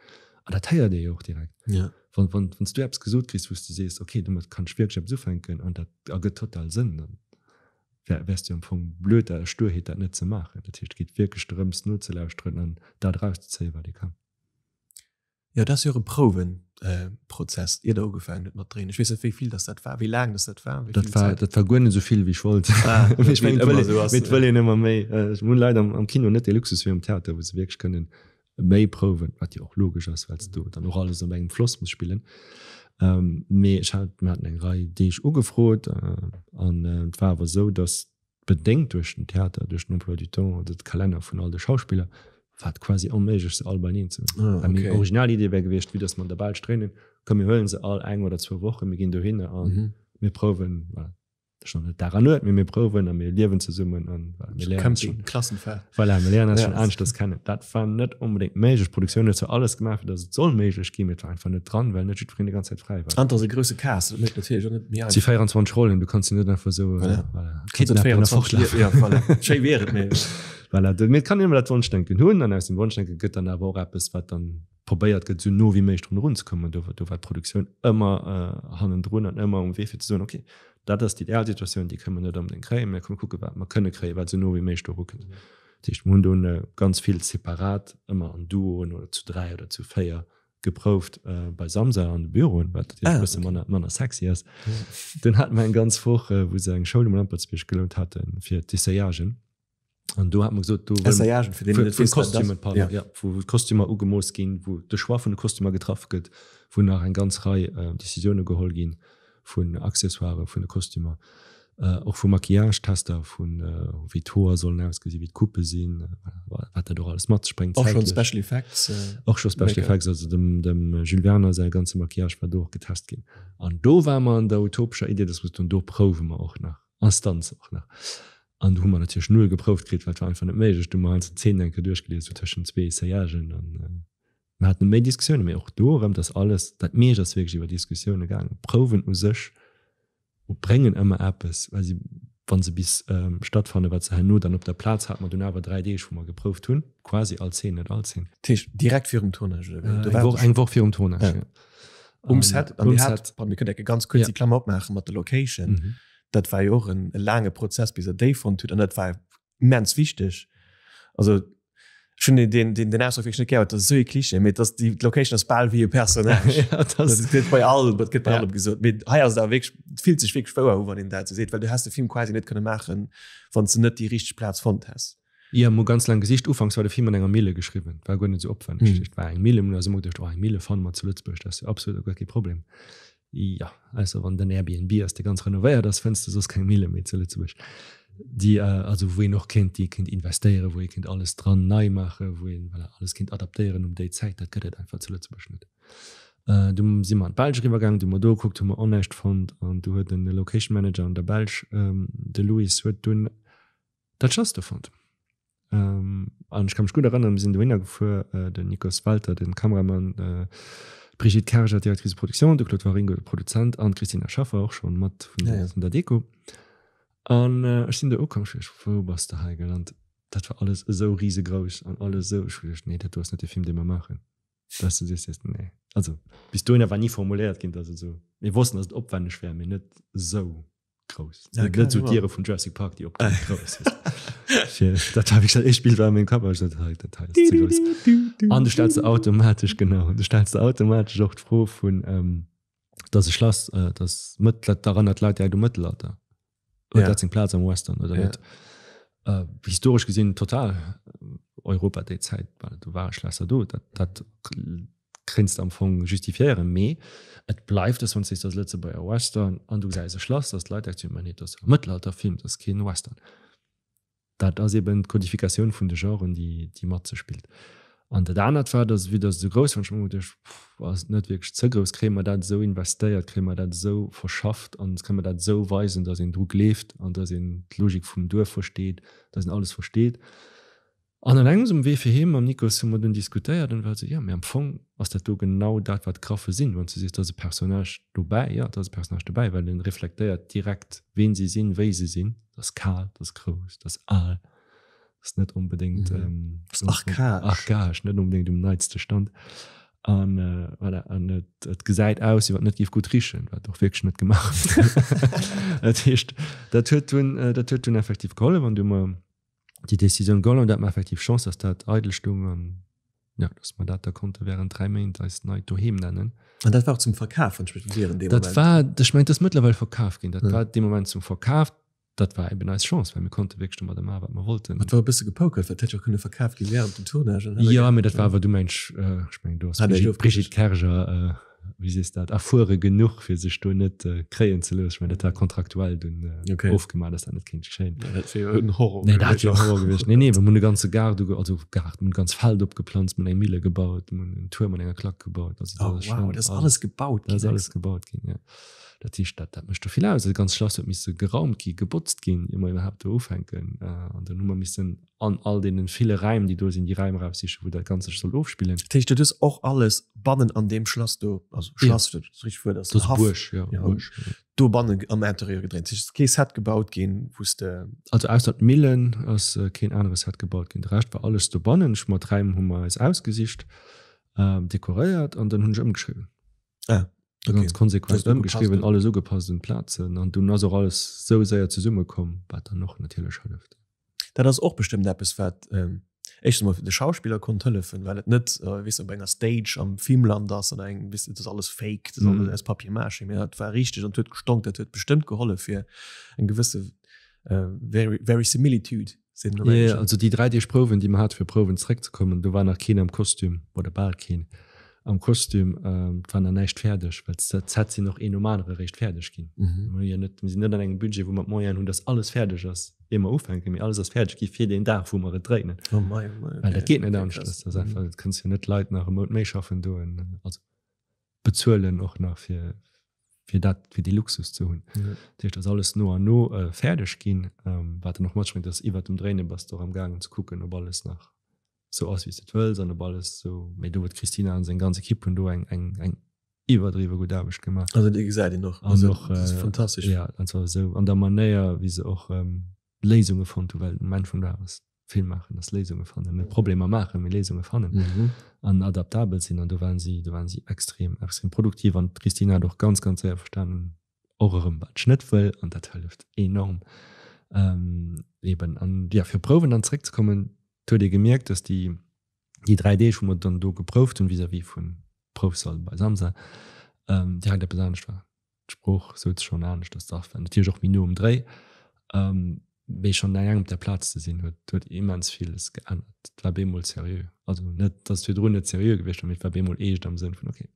An dat héiert ee jo och direkt. Ja. Wann, wann, wann s du eppes gesot kriss, wou s du sees, okay, domat kann ech wierklech eppes ufänken an dat ergëtt total Sënn, dann wär, wäers du am Fong blöd, aus Sturheet dat net ze maachen. Dat heescht, et geet wierklech drëms, nozelauschteren an dat erauszezéien, wat ee kann. Jo, dat ass jo och e Prouwenprozess, ier Der ugefaangen hutt mat dréinen. Ech weess net, wéi vill dass dat war, wéi laang dass dat war, wéi Dat vill war, Zäit. dat war guer net esou vill, wéi ech wollt. Ah, Mee ech wéi mengen, et et ëmmer wëll esou een, ass. mee et wëll een ëmmer méi. Ech hunn leider am, am Kino net dee Luxus wéi am Theater, wou se wierklech kënnen méi prouwen, wat jo och logesch ass, well s du dann och alles op engem Floss muss spillen. Mee ech hat, mir haten eng Rei Deeg ugefrot an et war awer esou, datt bedéngt duerch den Theater, duerch den Emploi du temps, also de Kalenner vun all de Schauspiller, war et quasi onméiglech se all beineen ze hunn. Ah, Well meng okay. original Idee wär gewiescht, vue datt mer an der Belsch dréinen, komm mir huelen se all eng oder zwou Wochen, mir ginn dohinner a mir prouwen, voilà. Schon net Dag an Nuet, mee mir prouwen a mir liewen zesummen an voilà, mir léieren eis Camping, Klassenfahrt. Voilà, mir léieren eis Ja. schon aneschters kennen. Dat war net unbedingt méiglech. D'Produktioun huet zwar alles gemaach, fir datt et soll méiglech ginn, mee et war einfach net dran, well net jiddwereen déi ganz Zäit fräi war. An et ass e grousse Cast, dat mécht natierlech och net méi Et si einfach. 24 Rollen, du kanns se net einfach esou, Voilà. voilà, Kannst net kidnappen a 24 fortlafen. Ja, voilà. Schéi wier et, mee. Voilà, mee et kann een ëmmer dat Wonschdenken hunn an aus dem Wonschdenke gëtt dann awer och eppes, wat dann probéiert gëtt, esou no wéi méiglech drun erunzekommen. Do, do war d'Produktioun ëmmer hannendrun an ëmmer um Wee fir ze soen, okay, dat ass déi ideal Situatioun, déi kënne mer net onbedéngt kréien, mä komm mir kucke wat mer kënne kréien, wat esou no wéi méiglech do erukënnt. Dat heescht, mir hunn do ganz vill separat, ëmmer an Duoen oder zu 3 oder zu 4 geprouft bei Samsa an de Büroen, wat natierlech e bësse manner, manner sexy ass. Dunn hate mer eng ganz Woch, wou se eng Schoul um Lampertsbierg gelount haten fir d'Essayagen. An do hat man gesot, do wëll- Essayagen, fir deen, deen net vu weess, wat dat ass. Kostümen, pardon, Ja. ja, wou d'Kostümer ugemooss ginn, wou de Choix vun de Kostümer getraff gëtt, wou nach eng ganz Rei äh, Decisioune geholl ginn vun Accessoiren, vun de Kostümer, äh, och vu Maquillage-Tester, vun äh, wéi d'Hoer sollen ausgesinn, wéi d'Coupe sinn, äh, voilà, wat dat och alles mat sech bréngt. Och schonn zäitlech. Special Effects. Äh, Och scho Special Make-up. Effects, also dem, dem Jules Werner säi ganze Maquillage war do och getest ginn. An do ware mer an der utopescher Idee, dass mer gesot hunn, do prouwe mer och nach, Instanz och nach. An do hu mer natierlech null geprouft kritt, well et war einfach net méiglech. Du hu mer heiansdo d'Zeen eng Kéier duerchgelies, sou tëschent zwee Essayagen. An mer haten méi Diskussiounen, mee och do erëm, dass alles, dat meescht ass wierklech iwwer Diskussioune gaangen. Prouwen u sech bréngen ëmmer eppes, well si, wa se bis stattfannen, wat se herno dann op der Plaz hate mer dunn awer 3 Deeg, wou mer geprouft hunn, quasi all Zeen, net all Zeen. Dat heescht direkt virum Tournage, oder wéi? Do Eng war Woch, eng Woch virum Tournage, Ja. jo. Um Set, an Um Dir hat, Set. pardon, mir kënnen eng ganz kuerz Ja. déi Klammer opmaache mat der Location. Mhm. Dat war jo och en e laange Prozess, bis Der déi fonnt hutt, an dat war immens wichteg. Also ech hunn den, den, den Ausdrock wierklech net gär, dat ass esou e Klischee, mee dass déi Location ass bal wéi e Personnage. Ja, dat ass- Dat gëtt bei all, dat gëtt bei Ja. allem gesot. Mee hei ass et awer wierklech, et fillt sech wierklech wouer u, wann een dat esou seet, well du häss de Film quasi net kënne maachen, wann s de net déi richteg Plaz fonnt häss. Jo, mir hu ganz laang gesicht. Ufanks war de Film an enger Mille geschriwwen. War guer net esou opwänneg. Mhm. Et war eng Mille. Mir hunn eis ëmmer geduecht, oh, eng Mille fanne mer zu Lëtzebuerg, dat ass jo absolut guer kee Problem. Jo, ausser wann den Airbnb ass, dee ganz renovéiert ass, fënns de soss keng Mille méi zu Lëtzebuerg. Déi, also wou een och kéint, déi kéint investéieren, wou ee kéint alles dran nei maachen, wou een, voilà, alles kéint adaptéieren un déi Zäit, dat gëtt et einfach zu Lëtzebuerg net. Du si mer an d'Belsch eriwwer gaangen, du hu mer do gekuckt, hu mer och näischt fonnt an du huet en Location Manager an der Belsch, de Louis, huet dunn dat Schlass do fonnt. An ech ka mech gutt erënneren, mir sinn dohinner gefuer, den Nikos Welter, den Kameramann, d'Brigitte Kerger, Directrice de production, de Claude Waringo, de Produzent, an d'Christina Schaffer och schonn mat vun Ja, ja. der Deko. An ech sinn do ukomm, ech hu geduecht, wou bass de hei gelant? Dat war alles esou risegrouss an alles esou, ech hu geduecht, nee, dat do ass net de Film, dee mer maachen. Dass du sees, nee. Also bis dohinner war ni formuléiert ginn, dass et esou, mir wossten, dass et opwänneg wär, mee net esou. grouss. Ja, net sou d'Diere vun Jurassic Park, déi opginn, grouss. Fir, dat war wierklech dat éischt Bild, wat a mengem Kapp war. Ech sot, hei, dat hei ass ze grouss. An du stells der automatesch, genau, du stells der automatesch och d'Fro vun, ähm, dass e Schlass, äh, dass Mëtt, dat erënnert d'Leit direkt u Mëttelalter. Huet ja. dat seng Plaz am Western oder ja. net? Äh, historesch gesinn total Europa déi Zäit, well do ware Schlässer do, dat, dat kréinst am Fong justifiéieren, mee et bleift dass wann s sees, dat ass Lëtzebuerger Western an du gesäis e Schlass, dass d'Leit direkt soen, ma nee, dat ass e Mëttelalterfilm, dat ass keen Western. Dat ass eben d'Kodifikatioun vun de Genren, déi, déi mat sech spillt. An dat anert war, dass, vue dass et esou grouss war, hunn ech mer geduecht, pff, ass et net wierklech ze grouss, kréie mer dat esou investéiert, kréie mer dat esou verschafft an kréie mer dat esou weisen, dass een dru gleeft an dass een d'Logik vum Duerf versteet, dass een alles versteet. An an engems um Wee fir heem mam Nikos hu mer dunn diskutéiert an war esou, jo, mee am Fong ass dat do genau dat, wat Graffe sinn. Wann s du sees, do ass e Personnage dobäi, jo, do ass e Personnage dobäi, well en reflektéiert direkt, ween si sinn, wéi se sinn. Dat ass kal, dat ass grouss, dat ass al, dat ass net onbedéngt. Mhm. Dat ass archaesch. Archaesch, net onbedéngt um neitste Stand. An voilà, an et, et gesäit aus, wéi wann et net géif gutt richen, wat och wierklech net gemaach huet. Dat heescht, dat huet dunn, dat huet dunn effektiv gehollef an du hu mer déi Décisioun geholl an do hat mer effektiv Chance, dass dat eidel stung an jo, dass mer dat da konnte während 3 Méint eist neit Doheem nennen. An dat war och zum Verkaf, wann ech mech net ieren, dee Moment? Dat war, ech mengen, dat ass mëttlerweil verkaf ginn. Dat war dee Moment zum Verkaf. Dat war eben eis Chance, well mir konnte wierklech domadder maachen, wat mer wollten. Et war e bësse gepokert, well et hätt jo och kënne verkaf gi während dem Tournage. Jo, mee dat war awer, du mengs, ech mengen, do ass d'Brigitte Kerger wéi sees dat, erfuere genuch, fir sech do net kréien ze loossen. Ech mengen, dat war kontraktuell dunn okay. ofgemaach, dass dat net kéint geschéien. Ja, dat wier jo en Horror nee, dat wier Horror gewiescht. Nee, nee, mir hunn e ganze Gaart, also Gaart, mir hunn e ganz Feld opgeplanzt, mir hunn eng Mille gebaut, mir hunn en Tuerm mat enger Klack gebaut. Also, oh, wow, dat ass alles gebaut ginn. Dat ass alles gebaut ginn, ja. Dat heescht, dat, dat mécht do vill aus. Dat ganz Schlass huet misse geraumt gi, gebotzt ginn, ier mer iwwerhaapt do ufänken. An dann hu mer missen an all deenen ville Räim, déi do sinn, déi Räim eraussichen, wou dat Ganzt sech soll ofspillen. Dat heescht, dat hues och alles bannen an deem Schlass do, also Schlass, dat ass richteg Wuert, ass en Haff, Buerg, jo, Buerg, jo. Do bannen am Interieur gedréint. Dat heescht, et ass kee Set gebaut ginn, wou s de. Also ausser d'Millen ass keen anere Set gebaut ginn. De Rescht war alles dobannen. Ech hu mer d'Räim hu mer eis ausgesicht, dekoréiert an dann hunn ech ëmgeschriwwen. Ah. Okay. Ganz konsequent ëmgeschriwwen, alles ugepasst un d'Plazen an dunn ass och alles sou séier zesummekomm, wat dann och natierlech hëlleft. Dat ass och bestëmmt eppes, wat éischtens emol de Schauspiller konnt hëllefen, well et net, weess de, op enger Stage am Filmland ass oder engem, weess de, et ass alles fake, et ass alles aus Papier mâché, mee dat war richteg an et huet gestonkt. Dat huet bestëmmt gehollef fir eng gewësse Verisimilitude. Sinn am Englischen. Also déi 3 Deeg Prouwen, déi mer hate fir Prouwen zeréckzekommen, do war nach keen am Kostüm, oder bal keen am Kostüm. Et war nach näischt fäerdeg, well d'Sets sinn och een nom anere eréischt fäerdeg ginn. Mir hu jo net, mir sinn net an engem Budget, wou mer d'Moyenen hunn, dass alles fäerdeg ass, ier mer ufänken, mee alles ass fäerdeg gi fir deen Dag, wou mer et dréinen. Oh mei, oh mei, okay. Well dat geet net anescht. Dat ass einfach, dat kënns jo net Leit nach e Mount méi schaffen doen. Also. bezuelen och nach fir fir dat fir dee Luxus ze hunn. Ja. Dat heescht, ass alles no an no äh, fäerdeg ginn, ähm, wat dann och mat spréngt, dass iwwer dem Dréine bass du och am gaangen ze kucken, ob alles nach sou ass, wéi s de et wëlls an ob alles sou. Mee do huet d'Christina an seng ganz Ekipp hunn do eng eng eng iwwerdriwwe gutt Aarbecht gemaach. Also déi gesäit een och. An also, och äh, fantastesch. Ja, an zwar sou an der Manéier, wéi se och ähm, Léisunge fonnt hu, well den Moment vun der ass Film maachen ass Léisunge fannen, net Problemer maachen, mee Léisunge fannen mhm. an adaptabel sinn an do waren si do waren si extrem extrem produktiv an d'Christina hat och ganz ganz séier verstanen och erëm wat ech net wëll an dat hëlleft enorm. Ähm, eben an ja fir Prouwen dann zréckzekommen, huet ee gemierkt, dass déi déi 3 Deeg wou mer dann do geprouft hunn vis-à-vis vun Proufsall bei Samsa ähm, direkt eppes anescht war. D'Sprooch souz schonn aneschters dach, war natierlech och méi no um Dréi, mee schonn eleng op der Plaz ze sinn huet huet immens villes geännert. Et war bemol seriö, also net datt et virdrun net seriö gewiescht war, mee et war bemol eescht am Sënn vun okay,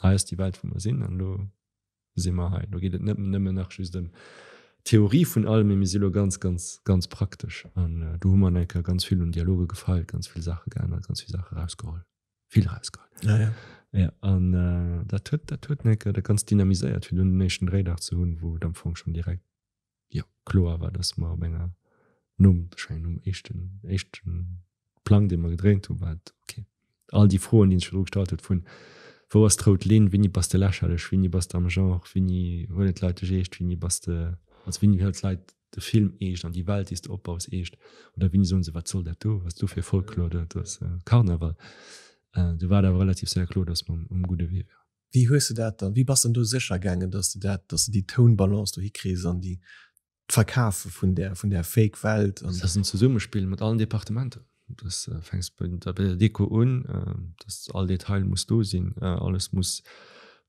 hei ass déi Welt wou mer sinn an elo si mer hei, elo geet et net nëmmen nach just ëm d'Theorie vun allem, mee mir si elo ganz ganz ganz praktesch an do hu mer eng Kéier ganz vill un Dialoge gefeilt, ganz vill Saache geännert, ganz vill Saache erausgeholl. vill rausgeholl. Ja, ja. Ja, an äh, dat huet dat huet enke dat ganz dynamiséiert, fir dunn den éischten Dréidag ze hunn, wou et am Fong schon direkt ja, kloer war, dass mer op enger nom ech mengen nom éischten éischten Plang, dee mer gedréint hunn, war et okay. All déi Froen, déi een sech virdru gestallt huet vun wou ass d'rout Linn, wéini bass de lächerlech, wéini bass de am Genre, wéini huelen d'Leit dech eescht, wéini bass de also wéini huelen d'Leit de Film eescht an déi Welt, déi s de opbaus, eescht? Oder wéini soen se, wat soll dat do, wat ass do fir Folklor, dat ass Karneval. Du war et awer relativ séier kloer, datt mer um gudde Wee waren. Wéi hues de dat dann, wéi bass de dann do sécher gaangen, dass de dat, dass de déi Tounbalance do hikriss an déi, d'Verkafe vun där, vun där Fake Welt an. Dat ass en Zesummespill mat allen Departementer. Das fänks bei der Deko un, dass all Detail muss do sinn, alles muss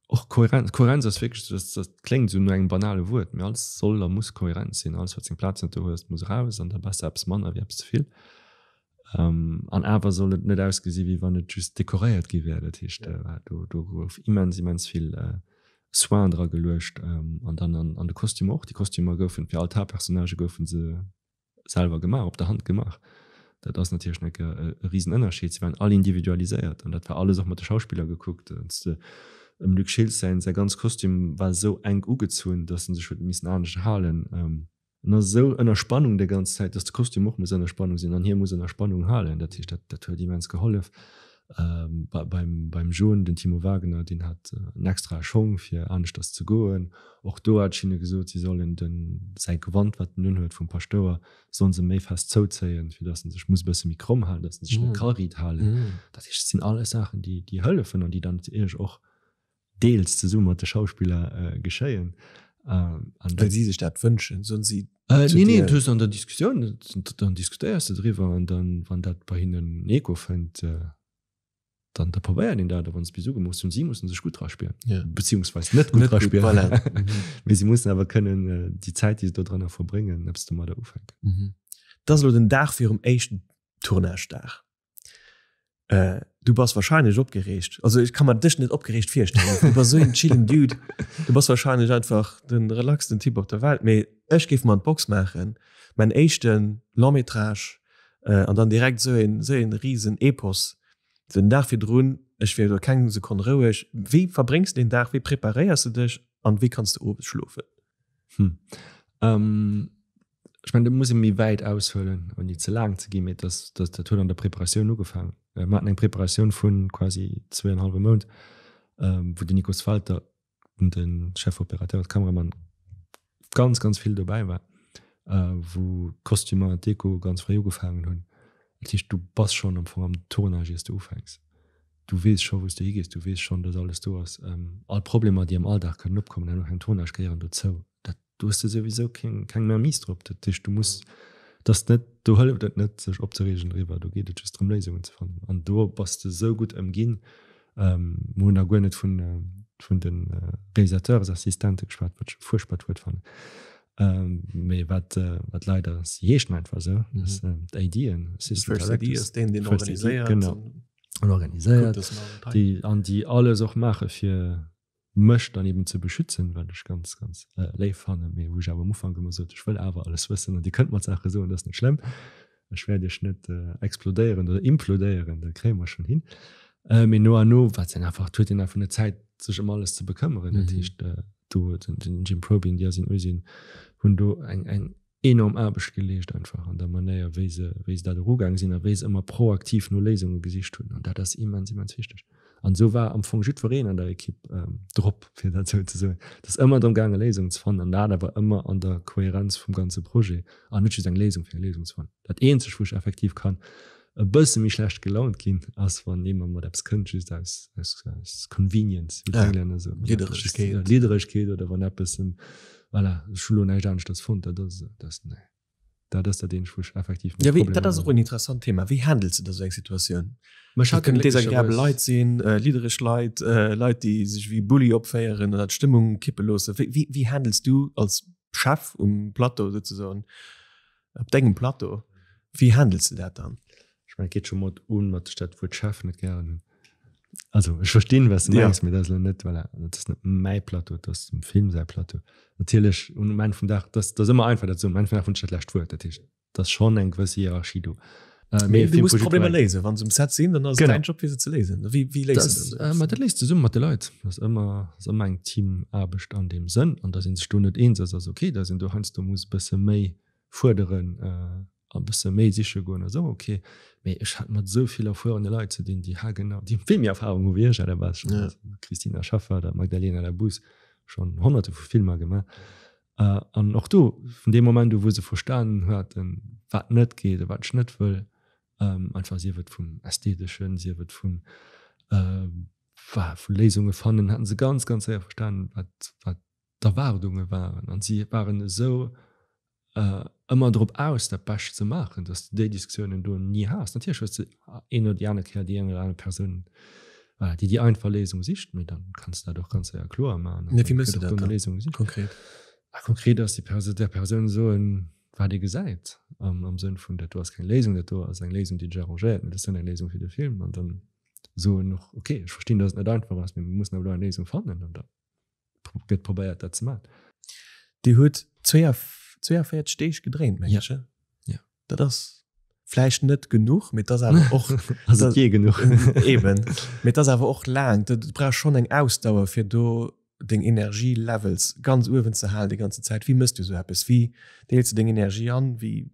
och kohärent. Kohärenz ass wierklech, dat dat kléngt esou no engem banale Wuert, mee alles soll a muss kohärent sinn. Alles wat seng Plaz net do huet, muss eraus an da besser eppes manner wéi eppes ze vill. An awer soll et net ausgesi wéi wann et just dekoréiert gi wär. Dat heescht, do do gouf immens immens vill Soin dra geluecht an dann an de Kostümer och. Déi Kostümer goufen fir all d'Haaptpersonnagë goufe se selwer gemaach, op der Hand gemaach. Dat ass natierlech eng Kéier e Risenënnerscheed. Si waren all individualiséiert an dat war alles och mat de Schauspiller gekuckt. Dem Luc Schiltz säin säi ganz Kostüm war esou enk ugezunn, datt en sech huet missen anescht halen. En ass esou ënner Spannung déi ganz Zäit, datt de Kostüm och muss ënner Spannung sinn an hie muss ënner Spannung halen. Dat heescht, dat dat huet immens gehollef. Beim beim Jaune, den Timo Wagner, deen hat en extrae Schong fir aneschters ze goen. Och do hat ech hinne gesot, si sollen den säi Gewand, wat en unhuet vum Paschtouer, sollen se méi fest zouzéien, fir datt en sech muss e bësse méi kromm halen, datt en sech net ka riit halen. Dat heescht, et sinn alles Saachen, déi déi hëllefen an déi dann natierlech och deels zesumme mat de Schauspiller geschéien. Well si sech dat wënschen, soen si zu dir? Nee, nee, du hues an der Diskussioun, dann diskutéiers de driwwer an dann, wann dat bei hinnen en Echo fënnt, dann da probéiert een dat. A wann se bis ugemooss hunn, si mussen sech gutt draspillen, beziehungsweis net gutt draspillen, mee si mussen awer kënnen déi Zäit, déi se do dranner verbréngen, eppes domadder ufänken. Et ass elo den Dag virum éischten Tournage-Dag. Äh, du bass wahrscheinlech opgereegt. Also ech kann mer dech net opgereegt virstellen. Du bass sou en chillen Dude. Du bass wahrscheinlech einfach den relaxten Typ op der Welt. Mee ech géif mer an d'Box maachen, mäin éischten Long métrage äh, an dann direkt sou een, sou een riesen Epos. Den Dag virdrun, ech wier do keng Sekonn roueg. Wéi verbréngs de den Dag? Wéi preparéiers de dech? An wéi kanns de owes schlofen? Hm. Ähm, Ech mengen, do muss ee méi wäit aushuelen, ouni ze laang ze ginn, mee dat, dat, dat huet an der Preparatioun ugefaangen. Mir haten eng Preparatioun vu quasi zweeënhallwe Mount, wou den Nikos Falter, de Chef-Opérateur, de Kameramann, ganz, ganz vill dobäi war, wou d'Kostümer an d'Deko ganz fréi ugefaangen hunn. Dat heescht, du bass schonn am Fong am Tournage, ier s de ufänks. Du weess scho wou s de higees, du weess schonn, datt alles do ass. All Problemer, déi am Alldag kënnen opkommen, herno beim Tournage, gehéieren dozou. Dat do hues de souwisou keng, keng Mainmise drop. Dat heescht, du muss, dat net, do hëlleft et net, sech opzereegen driwwer, do geet et just drëm, Léisungen ze fannen. An do bass de sou gutt ëmginn. Mir hunn nach guer net vun, vun de Réalisateurs-Assistente geschwat, wat ech e fuerchtbart Wuert fannen, mee wat, wat leider, si heeschen einfach esou, d'ADen, Assistant Directors. First AD ass deen, deen organiséiert. Genau, an organiséiert, déi, an déi alles och maache fir, mech dann eben ze beschützen, wat ech ganz, ganz léif fannen, mee wou ech awer am Ufank ëmmer sot, ech wëll awer alles wëssen an Dir kënnt mer d'Saache soen, dat ass net schlëmm, ech wäert Iech net explodéieren oder implodéieren, dat kréie mer schonn hin. Mee no an no war et dann einfach, et huet een einfach net Zäit, sech ëm alles ze bekëmmeren. Dat heescht, do den Jim Probyn, d'Yassin Özin hunn do eng, eng enorm Aarbecht geleescht einfach an der Manéier, wéi se, wéi se dat erugaang sinn a wéi se ëmmer proaktiv no Léisunge gesicht hunn. An dat ass immens, immens wichteg. An esou war am Fong jiddwereen an der Ekipp drop, fir dat esou ze soen. Et ass ëmmer drëm gaangen, Léisungen ze fannen an dat awer ëmmer an der Kohärenz vum ganze Projet an net just eng Léisung fir eng Léisung ze fannen. Dat eenzegt, wou ech effektiv kann e bësse méi schlecht gelaunt ginn, ass wann ee mer mat eppes kënnt just aus, aus, aus Convenience, wéi d'Englänner soen. Lidderegkeet. Lidderegkeet oder wann eppes, voilà, ech hu lo näischt aneschters fonnt, dat ass, dat ass, nee. Dat ass dat eenzegt, wou ech effektiv méi Ja, wéi, dat ass och en interessant Thema. Wéi handels de da sou eng Situatioun? Ma ech hat kënnen desagreabel Leit sinn, liddereg Leit, Leit, déi sech wéi Bulli opféieren oder d'Stëmmung kippe loossen. Wéi, wéi, wéi handels du als Chef um Plateau souzesoen, op dengem Plateau, wéi handels de dat dann? Ech mengen, et geet scho mat un, mat ech dat Wuert Chef net gären hunn. Also ech verstinn, wat s de mengs, mee dat ass elo net, voilà, dat ass net mäi Plateau, dat ass dem Film säi Plateau. Natierlech um Enn vum Dag, dat ass ëmmer einfach dat ze soen, um Enn vum Dag hunn ech dat lescht Wuert. Dat heescht, et ass schonn eng gewëss Hierarchie do. Mee du muss d'Problemer léisen. Wa se um Set sinn, dann ass et däin Job, fir se ze léisen. Wéi, wéi léis de dat? Ma dat léis de zesumme mat de Leit. Dat ass ëmmer, ass ëmmer eng Teamaarbecht an deem Sënn. An datt ee sech do net eens ass, ass ok. Datt een do heiansdo muss e bësse méi fuerderen a bësse méi siche goen ass och ok. Mee ech hat mat esou vill erfuerene Leit ze dinn, déi haargenau, déi vill méi Erfahrung hu wéi ech à la base schonn. Christina Schaffer oder Magdalena Labus, schonn honnerte vu Filmer gemaach. An och do, vun deem Moment u wou se verstanen haten, wat net geet a wat ech net wëll, einfach sief et vum Ästheteschen, sief et vun. Vu Léisunge fannen, haten se ganz, ganz séier verstanen, wat, wat d'Erwaardunge waren. An si waren esou ëmmer drop aus, dat Bescht ze maachen, datt s de déi Diskussiounen do ni has. Natierlech hues de een oder déi aner Kéier déi eng oder aner Persoun, voilà, déi déi einfach Léisung sicht, mee dann kanns de dat och ganz séier kloer maachen. An wéi méchs de dat dann konkret? Konkret ass déi Persoun, der Persoun soen, wat ee gesäit, am Sënn vun, dat do ass keng Léisung, dat do ass eng Léisung, déi dech arrangéiert, mee dat ass net eng Léisung fir de Film. An dann soen och, ok, ech verstinn, datt et net einfach ass, mee mir mussen awer do eng Léisung fannen. An da gëtt probéiert, dat ze maachen. Dir hutt 42 Deeg gedréint, meng ech? Ja. Ja. Dat ass vläicht net genuch, mee et ass awer och. Ass et jee genuch? Eben. Mee et ass awer och laang. Du brauchs schonn eng Ausdauer, fir do deng Energielevels ganz uewen ze halen déi ganze Zäit. Wéi méchs du esou eppes? Wéi deels du deng Energie an? Wéi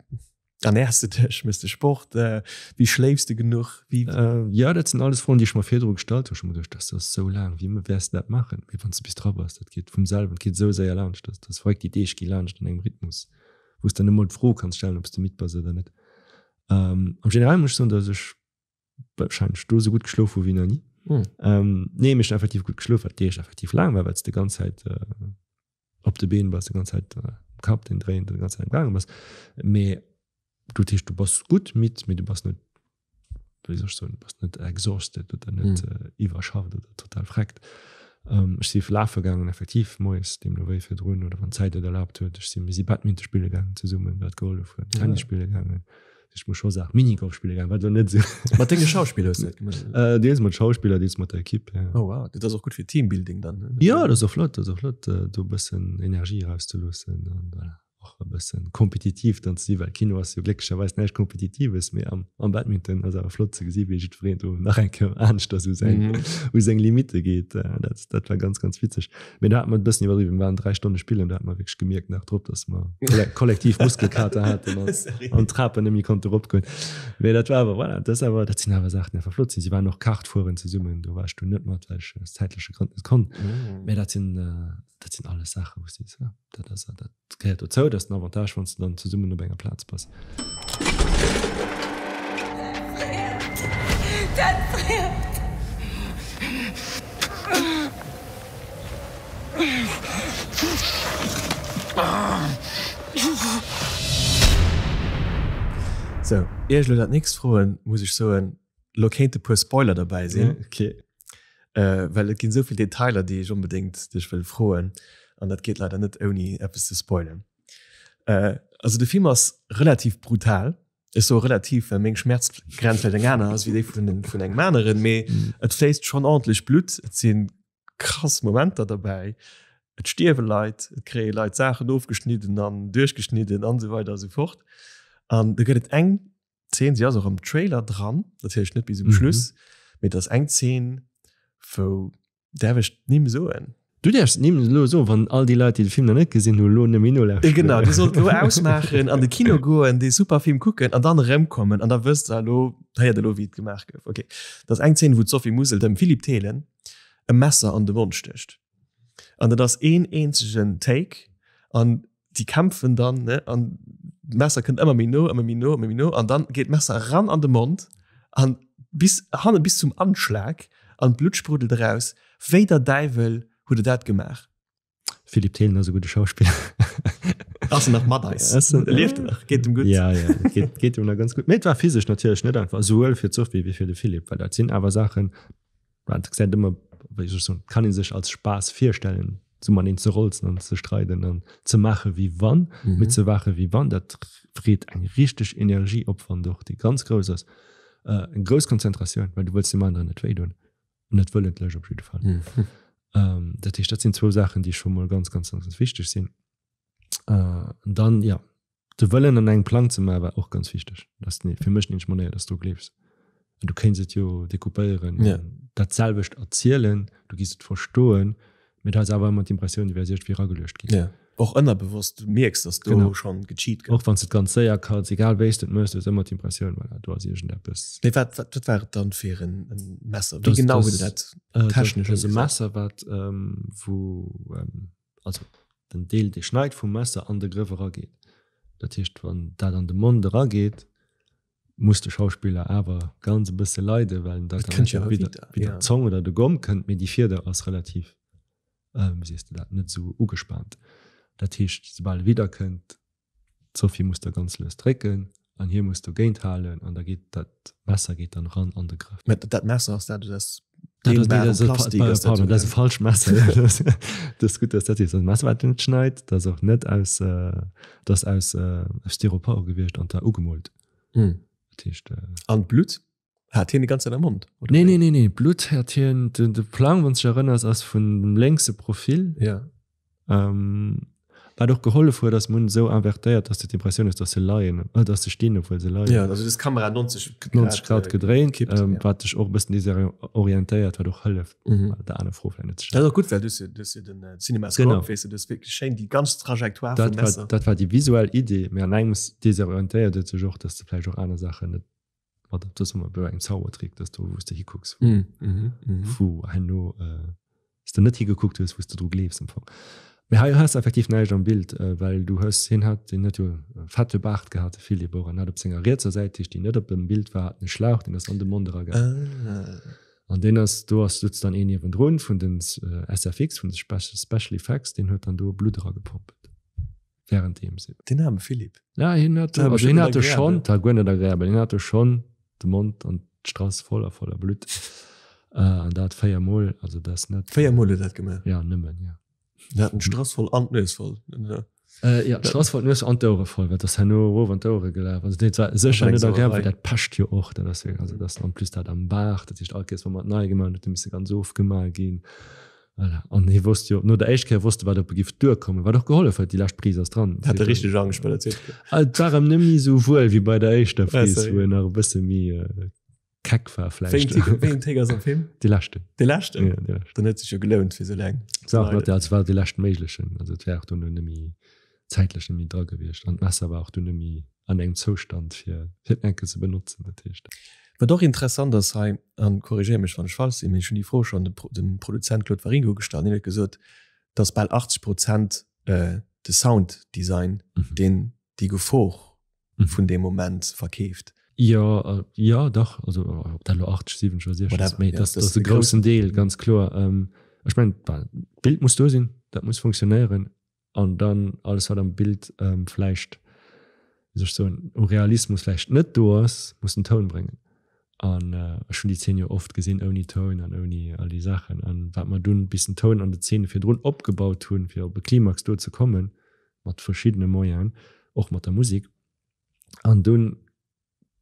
ernährs de dech? Méchs de Sport? Wéi schléifs de genuch? Wéi. Jo, dat sinn alles Froen, déi ech mer virdru gestallt hunn. Ech hu mer geduecht, dat ass esou laang, wéi wäers de dat maachen? Mee wann s de bis dra bass, dat geet vum selwen, et geet esou séier laanscht, dat ass verréckt, déi Deeg gi laanscht an engem Rhythmus, wou s de net emol d'Fro kanns stellen, ob s de midd bass oder net. Am Generellen muss ech soen, datt ech wahrscheinlech do esou gutt geschlof hu wéi nach ni. Mm. Nee, mech effektiv gutt geschlof, wat Deeg effektiv laang war, well s de ganz Zäit äh, op de Been bass, de ganz Zäit äh, Kapp den dréint, de ganz Zäit am gaange bass. Mee du heescht, du bass gutt midd, mee du bass net wéi soll ech soen, du bass net exhausted oder net mm. äh, iwwerschafft oder total freckt. Ähm, ech si lafe gaangen effektiv moies deemno wéi virdrun oder wann d'Zäit et erlaabt huet. Ech si mir si Badminton spille gaangen zesummen, wat gehollef huet, Tennis spille gaangen. Ech muss scho sagen, Minigolf spille gaangen, wat elo net esou. Mat denge Schauspiller hues du dat gemaach? Äh, deels mat Schauspiller, deels mat der Ekipp, ja. Oh wow, dat ass och gutt fir Teambuilding dann, ne? Jo, dat ass och flott, dat ass och flott, do e bëssen Energie erauszeloossen an voilà, och e bëssen kompetitiv dann ze si, well Kino ass jo glécklecherweis näischt Kompetitives, mee am, am Badminton ass awer flott ze gesi wéi jiddwereen do nach eng Kéier aneschters u seng, u seng Limitte geet. Dat, dat war ganz, ganz witzeg. Mee do hate mer et e bëssen iwwerdriwwen, mir waren 3 Stonne spillen, do hat mer wierklech gemierkt nach drop, dass mer kollektiv Muskelkater haten an, an d'Trapen net méi konnte eropgoen. Mee dat war awer, voilà, dat ass awer, dat sinn awer Saachen, déi einfach flott sinn. Si waren och Kart fueren zesummen, do war ech dunn net mat, well ech aus zäitleche Grënn net konnt. Mee dat sinn, dat sinn alles Saachen, wou s de sees, ja, dat ass, dat gehéiert dozou, dat ass den Avantage, wann s de dann zesummen op enger Plaz bass. Dat friert! Sou, ier ech elo dat nächst froen, muss ech soen, elo kéinte puer Spoiler derbäi sinn. Okay. Well et ginn esou vill Detailer, déi ech onbedéngt dech wëll froen, an dat geet leider net ouni eppes ze spoilen. Also de Film ass relativ brutal. Ech soe relativ, well meng Schmerzgrenz vläicht eng aner ass wéi déi vun vun engem aneren, mee et fléisst schonn ordentlech Blutt, et si krass Momenter derbäi, et stierwe Leit, et kréie Leit Saachen ofgeschnidden an duerchgeschnidden an esou weider a sou fort. An da gëtt et eng Zeen, si ass och am Trailer dran, natierlech net bis um Schluss, mee et ass eng Zeen, wou, däerf ech d'Nimm soen? Du däerfs d'Nimm elo soen, wann all déi Leit, déi de Film nach net gesinn hunn, elo net méi nolauschteren. Genau, Dir sollt elo ausmaachen, an de Kino goen, dee super Film kucken an dann erëmkommen an da wësst Der elo, héiert elo, wéi et gemaach gouf. Ok, dat ass eng Zeen, wou d'Sophie Musel dem Philippe Thelen e Messer an de Mond stécht an dat ass een eenzegen Take an déi kämpfen dann ne an d'Messer kënnt ëmmer méi no, ëmmer méi no, ëmmer méi no an dann geet d'Messer eran an de Mond an bis hanne bis zum Anschlag an d'Blutt sprudelt eraus. Wéi der Däiwel hutt Der dat gemaach? Philippe Thelen ass e gudde Schauspiller. Ass en nach mat eis? Ass en, Lieft en nach? Geet em gutt? Ja, ja, geet, geet em nach ganz gutt. Mee et war physesch natierlech net einfach, esouwuel fir d'Sophie wéi fir de Philippe, well dat sinn awer Saachen, Et gesäit ëmmer, wéi soll ech soen, kann ee sech als Spaass virstellen, sou mateneen ze rolzen an ze streiden an ze maache wéi wann, mee ze waache wéi wann, dat freet eng richteg Energieopwand och, dee ganz grouss ass, eng grouss Konzentratioun, well du wëlls deem aneren net wéidoen, net wëllentlech op jidde Fall. Dat heescht, dat sinn zwou Saachen, déi scho mol ganz, ganz, ganz wichteg sinn. Dann, jo, De Wëllen an engem Plang ze maachen war och ganz wichteg. Dat ass fir mech déi eenzeg Manéier, dass du dru gleefs. Du kéints et jo decoupéieren, ja. dat selwecht erzielen, du giss et verstoen, mee du has awer ëmmer d'Impressioun, du wäers iergendwéi erageluecht ginn. Ja. Och ënnerbewosst, du mierks, dass do genau. schonn gecheat gëtt. Och wann s de et ganz séier cuts, egal wéi s de et méchs, du hues ëmmer d'Impressioun, voilà, do ass iergendeppes. Mee wat, wat, wat war et dann fir en, en Messer? Wéi genau huet dat technesch? Dat ass e Messer, wat, ähm, wou, ähm, also den Deel dee schneit vum Messer an de Grëff erageet. Dat heescht wann dat an de Mond erageet. Muss de Schauspiller awer ganz e bësse leiden, well en da kënnt jo weder weder d'Zong oder de Gomm kënnt, mee déi Fieder ass relativ, wéi sees de dat, net esou ugespaant. Dat heescht, soubal e widderkënnt, d'Sophie muss da ganz lues drécken an hie muss dogéint halen an da geet dat Messer geet dann eran an de Grëff. Mä dat Messer ass dat aus dehnbarem Plastik? Ass dat Pardon, dat ass e falscht Messer. Dat ass gutt, dass dat sees. Dat Messer, wat net schneit, dat ass och net aus, dat ass aus Styropor gewiescht an da ugemoolt. Dat heescht. An d'Blutt hat hien déi ganz Zäit am Mond, oder? Nee, nee, nee, nee, d'Blutt hat hien, de, de Plang, wann s de dech erënners, ass vun dem lénkse Profil. Ja. Ähm, wat och gehollef huet, ass, mir hunn esou invertéiert, dass du d'Impressioun hues, dass se leien, äh, dass se stinn, obwuel se leien. Ja, also du hues d'Kamera 90 Grad, 90 Grad gedréint, gekippt, ähm, ja. wat dech och e bëssen desorientéiert, wat och hëlleft, mhm. der aner Fro vläicht net ze stellen. Dat ass och gutt, well du hues jo, du hues jo den äh, Cinemascope, genau. weess du, du hues wierklech schéin déi ganz Trajectoire vum Messer. Dat war déi visuell Idee, mee an engems desorientéiert et sech och, dass du vläicht och aner Saachen net mat dat ass ëmmer bei engem Zaubertrick, dass du wou s de hikucks, wou, mm, mm, mm. wou herno äh, s de net higekuckt hues, wou s de dru gleefs am Fong. Mee hei hues effektiv näischt am Bild, äh, well du hues hien hat deen huet jo e fette Baart gehat, de Philippe och, an hat op senger rietser Säit, déi net op dem Bild war, hat en e Schlauch, deen ass an de Mond eragaangen. Ah. An deen ass, do ass sutz dann een niewendrun vun den äh, SFX, vun de Special Effects, deen huet dann do Blutt eragepompelt. Währenddeem se. Den aarme Philippe. Ja, hien hat, also hien hat schon, war guer net agreabel, hien hat schon de Mond an d'Strass voller voller Blutt. Äh, an dat 4 Mol, also dat ass net. 4 Mol huet dat gemaach? Ja, nëmmen, ja. En hat d'Strass voll an d'Nues voll. Äh, ja, d'Strass voll, d'Nues an d'Ouere voll, well dat ass herno erof an d'Ouere gelaf. Also dat war sécher net agreabel, well dat pecht jo och, dat ass jo, also dat ass en plus dat am Baart, dat heescht all Kéiers wa mer et nei gemaach hunn, huet e misse ganz ofgemaach ginn. Voilà. An hie wosst jo, no der éischt Kéier wosst e wat op e giff duerkommen, wat och gehollef huet, déi lescht Prise ass dran. Hat e richteg Angscht bei der zweeter Kéier? Et war em net méi esou wuel wéi bei der éischter Prise, wou en nach e bësse méi keck war vläicht. Wéi een Take ass am Film? Dee leschten. Dee leschten? Ja, dee leschten. Dann huet sech jo gelount fir esou laang ze leiden. War et war dee leschten méiglechen, also et wär och dono net méi zäitlech net méi dra gewiescht an d'Messer war och dunn net méi an engem Zoustand fir fir d'Enkel ze benotzen, dat heescht. Wat och interessant ass hei, an korrigéier mech wann ech falsch sinn, mee ech hunn déi Fro schonn dem Produzent Claude Waringo gestallt, hien huet gesot, dass bal 80 Prozent de Sounddesign deen déi Gefor vun deem Moment verkeeft. Jo, jo dach, also ob dat elo 80, 70 oder 60 ass, mee dat ass e groussen Deel, ganz kloer. Ech mengen, d'Bild muss do sinn, dat muss funktionéieren. An dann alles wat am Bild vläicht, wéi soll ech soen, u Realismus vläicht net do ass, muss den Toun bréngen. An ech hunn déi Zeen jo oft gesinn ouni Toun an ouni all déi Saachen. An wat mer dunn bis den Toun an de Zeene virdrun opgebaut hunn, fir op e Klimax do ze kommen, mat verschiddene Moyenen, och mat der Musek, an dunn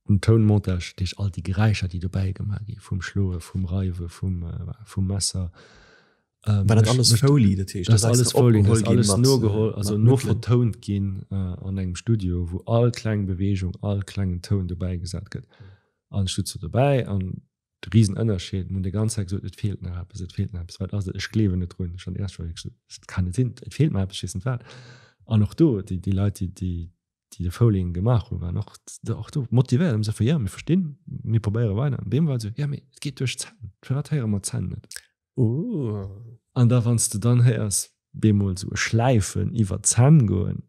Den Tounmontage, dat heescht all déi Geräischer, déi dobäi gemaach gi vum Schloe, vum Reiwe vum, vum Messer. War dat alles Foley, dat heescht, dat ass alles Foley, dat ass alles nogeholl, also novertount ginn an engem Studio, wou all kleng Beweegung, all klengen Toun dobäi gesat gëtt. An ech sutz do dobäi an de Risenënnerscheed, mir hunn déi ganz Zäit gesot, et feelt nach eppes, et feelt nach eppes, wat ass et, ech gleewen net drun. Ech han déi erst gesot, et kann net sinn, et feelt mer eppes, ech weess net wat. An och do, déi, déi Leit, déi, déi, déi de Fouling gemaach hunn, waren och, och do motivéiert am Sënn vu, jo, mir verstinn, mir probéiere weider. An deem war et esou, jo, mee et geet duerch d'Zänn, firwat héiere mer d'Zänn net? An da wann s de dann héiers bemol esou e Schläifen iwwer d'Zänn goen,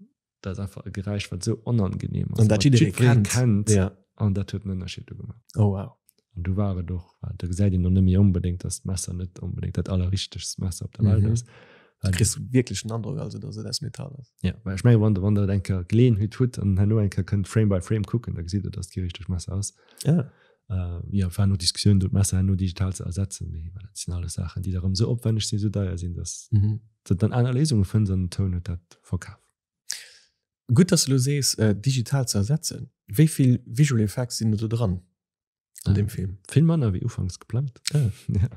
dat ass einfach e Geräisch, wat esou onangenehm ass, an dat jidderee kennt, kennt, an dat huet den Ënnerscheed do gemaach. Oh wow. An du war et och, da gesäit een och net méi onbedéngt, datt d'Messer net onbedéngt dat allerrichtegst Messer op der Welt ass. Du kriss wierklech den Androck also, datt et aus Metall ass. Ja, well ech menge wann der wann der et eng Kéier d'Geleeënheet hutt an herno eng Kéier kënnt Frame by Frame kucken, da gesitt der, datt et kee richtegt Messer ass. Ja. Jo, et waren och Diskussiounen do, d'Messer herno digital ze ersetzen, mee voilà, dat sinn alles Saachen, déi da rëm esou opwänneg sinn, esou deier sinn, datt de dann aner Léisunge fënns an den Toun huet dat verkaf. Gutt, datt s de elo sees, digital ze ersetzen. Wéi vill Visual Effects sinn do dran an deem Film? Vill manner wéi ufanks geplangt. Ah. Ja.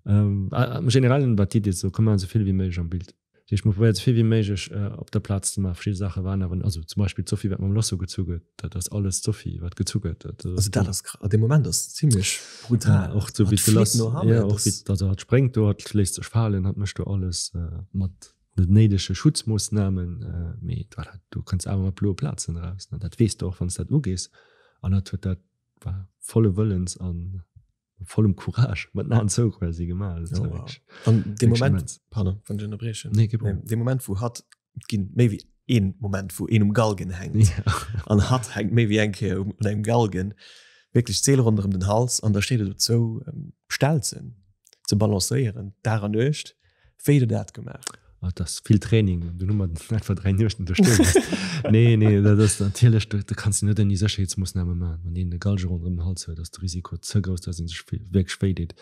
Ähm, am Generellen war d'Idee so, komm maachen esou vill wéi méiglech am Bild. Dat heescht, mir probéiert esou vill wéi méiglech op der Plaz ze maachen. Verschidde Saache waren awer, also zum Beispill d'Sophie, wat mam Lasso gezu gëtt, dat ass alles d'Sophie, wat gezu gëtt. Dat, also dat ass, an deem Moment ass zimlech brutal. Ja, och sou wéi de Lasso, ja, och wéi, also hatt spréngt do, hatt léisst sech falen, hatt mécht do alles mat den néidege Schutzmoossnamen, mee voilà, du kënns awer mat bloe Plazen eraus. Dat weess de och, wann s dat ugees. An hatt huet dat war volle Wëllens an vollem Courage mat den Aen zou quasi gemaach. Dat war wierklech. An dee Moment, pardon, wann ech ënnerbriechen. Nee, kee Problem. Dee Moment, wou hatt, et ginn méi wéi. Een Moment, wou een um Galgen hänkt an hatt hänkt méi wéi eng Kéier un engem Galgen, wierklech d'Seel ronderëm den Hals an da steet e dozou Stelzen ze balancéieren, Dag an Nuecht. Wéi huet Der dat gemaach? Ah, dat ass vill Training, dunn hu mer etwa 3 Nuechten do stoe gelooss. Nee, nee, dat ass natierlech, do kanns de net ouni Sécherheetsmoossname maachen. Wann een e Galge ronderëm den Hals huet, ass de Risiko ze grouss, dass ee sech wierklech wéi deet.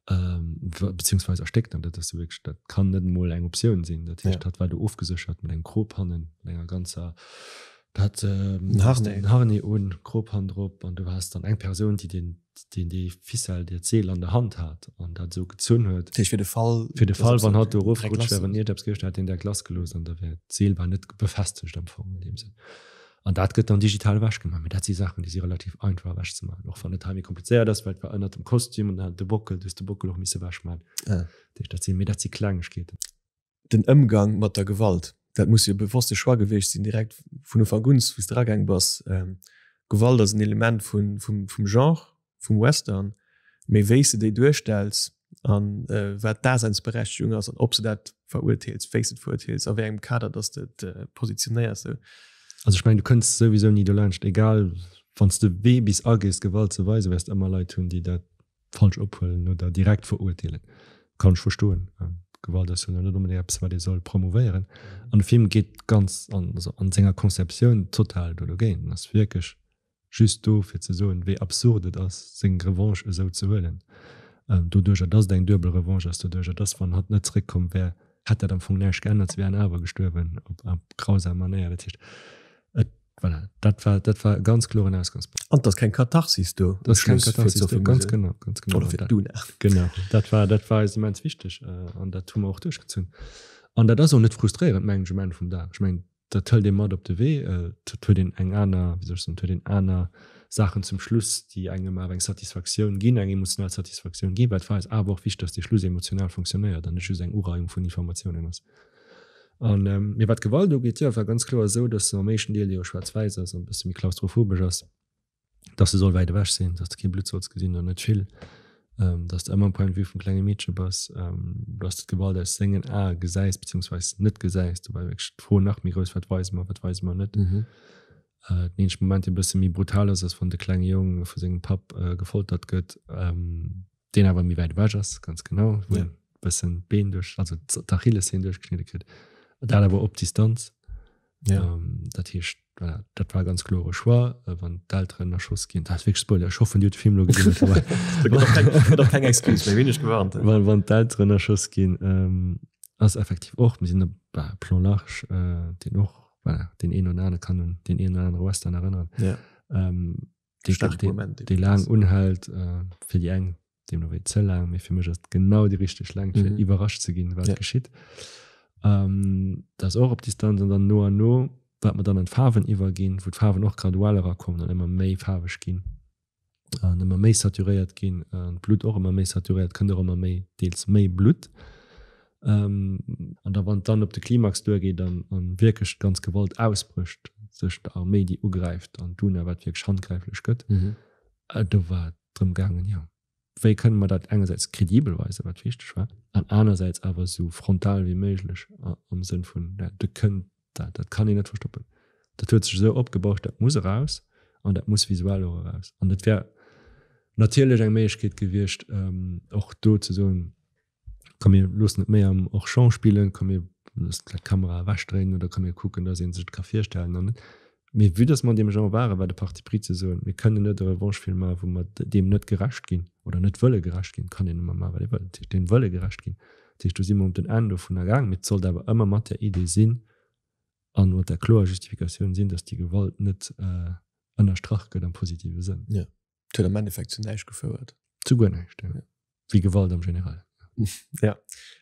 Beziehungsweise erstéckt an dat ass jo wierklech, dat kann net emol eng Optioun sinn. Dat heescht, dat war do ofgeséchert mat engem Krop hannen, mat enger ganzer, dat en Harnais un, Krop hannendrop an du has dann eng Persoun, déi den, deen déi Ficelle, déi d'Seel an der Hand hat an dat esou gezunn huet. Dat heescht fir de Fall, fir de Fall, wann hatt do erofgerutscht wär, wann iergendeppes gewiescht wär, hätt deen direkt lassgelooss an da wär d'Seel war net befestegt am Fong an deem Sënn. An dat gëtt dann digital ewechgemaach. Mee dat si Saachen, déi si relativ einfach ewechzemaachen, och wann et hei méi komplizéiert ass, well et war ënnert dem Kostüm an dann de Bockel, du hues de Bockel och misse ewechmaachen. Ah. Dat heescht, dat sinn, mee dat si Klengegkeeten. Den Ëmgang mat der Gewalt, dat muss jo e bewosste Choix gewiescht sinn, direkt vun Ufank un, wou s de eragaang bass. Gewalt ass en Element vum Genre, vum Western, mee wéi s de déi duerstells a wat d'Daseinsberechtegung ass an ob s de dat verurteels, wéi s de et verurteels, a wéi engem Kader dass de et positionéiers. Sou. Also ech mengen, du kënns souwisou ni dolaanscht, egal wann s de wee bis agees Gewalt ze weisen, wäers de ëmmer Leit hunn, déi dat falsch ophuelen oder direkt verurteelen. Kann ech verstoen. Gewalt ass jo net onbedéngt eppes, wat ee soll promouvéieren. An de Film geet ganz an, also an senger Konzeptioun total do dogéint. En ass wierklech just do fir ze soen, wéi absurd et ass, seng Revanche esou ze huelen, doduercher dass et eng duebel Revanche ass, doduercher dass, wann hatt net zeréckkomm wär, hätt dat am Fong näischt geännert, se wären awer gestuerwen op grausam Manéier. Dat heescht, et, voilà, dat war, dat war e ganz kloren Ausgangspunkt. An et ass keng Katharsis do um Schluss fir d'Sophie Ganz genau, ganz genau. Oder fir d'Duna. Genau, dat war, dat war eis immens wichteg an dat hu mer och duerchgezunn. An dat ass och net frustréierend, mengen ech, um Enn vum Dag. Ech mengen, dat hëlt ee mat op de Wee, et huet een eng aner, wéi soll ech soen, et huet een aner Saachen zum Schluss, déi engem awer eng Satisfaktioun ginn, eng emotional Satisfaktioun ginn, well et war eis awer och wichteg, dass dee Schluss emotional fonctionnéiert an net just eng Ureihung vun Informatiounen ass. An, mee wat d'Gewalt ugeet, jo, et war ganz kloer esou, dass se am éischten Deel, dee jo schwaarz-wäiss ass an e bësse méi klaustrophobesch ass, dass de soll wäit ewech sinn, dass de kee Blutt solls gesinn oder net vill, dass de ëmmer am Point de vue vum klenge Meedche bass, dass de d'Gewalt aus sengen Ae gesäis beziehungsweis net gesäis. Do war wierklech d'Fro nach méi grouss, wat weise mer, wat weise mer net. Den eenzege Moment, dee e bësse méi brutal ass, ass wann de klenge Jong vu sengem Papp gefoltert gëtt. Deen awer méi wäit ewech ass, ganz genau, wou en bëssen d'Been duerch, also d'Achillessehn duerchgeschnidde kritt. Dat awer op Distanz. Ja. Dat heescht, voilà, dat war ganz klore Choix, wann d'Elteren erschoss ginn. Dat ass wierklech Spoiler, ech hoffen, Dir hutt de Film elo gesinn mëttlerweil. Do gëtt och keng, gëtt och keng Excuse méi, wien ech gewarnt hunn. Wann, wann d'Elteren erschoss ginn, ass effektiv och, mir sinn op, bah, Plan large, deen och, voilà, deen een oder anere kann un deen een oder anere Western erënneren. Ja. Dee, Stark dee, Moment, dee laang unhält, fir déi eng deemno wéi ze laang, mee fir mech ass et genau déi richteg Längt, fir mhm. iwwerrascht ze ginn, wat ja. geschitt. Ähm, dat ass och op Distanz an dann no an no, wat mer dann an d'Faarwen iwwerginn, wou d'Faarwen och graduell erakommen an ëmmer méi faarweg ginn an ëmmer méi saturéiert ginn, an d'Blutt och ëmmer méi saturéiert, kënnt och ëmmer méi deels méi Blutt. Ähm, an da wann dann op de Klimax duergeet an, an wierklech d'ganz Gewalt ausbrécht, sech der Arméi déi ugräift an d'UNA wat wierklech handgräiflech gëtt, mhm. äh, do war drëm gaangen, jo, wéi kënne mer dat engersäits kredibel weisen, wat wichteg war, an anersäits awer esou frontal wéi méiglech am Sënn vun, ja, do kënnt dat, dat kann een net verstoppen. Dat huet sech esou opgebauscht, dat muss eraus an dat muss visuell och eraus. An et wär natierlech eng Méiglechkeet gewiescht, och do ze soen, Komm mir loossen et méi am Hors-champ spillen, komm mir loossen vläicht d'Kamera ewechdréinen oder komm mir kucken, dass ee sech et ka virstellen an net. Mee vue dass mer an deem Genre waren, war de Parti pris ze soen, mir kënnen net e Revanche-Film maachen, wou mer deem net gerecht ginn oder net wëlle gerecht ginn, kann een ëmmer maachen, wat ee wëll, dat heescht deem wëlle gerecht ginn. Dat heescht, do si mer um den Enn dovunner gaangen, mee et sollt awer ëmmer mat där Idee sinn a mat där kloer Justifikatioun sinn, dass déi Gewalt net ënnerstrach gëtt am positive Sënn. Jo. Et huet am Endeffekt zu näischt gefouert. Zu guer näischt, jo. Wéi Gewalt am Generellen. Ja.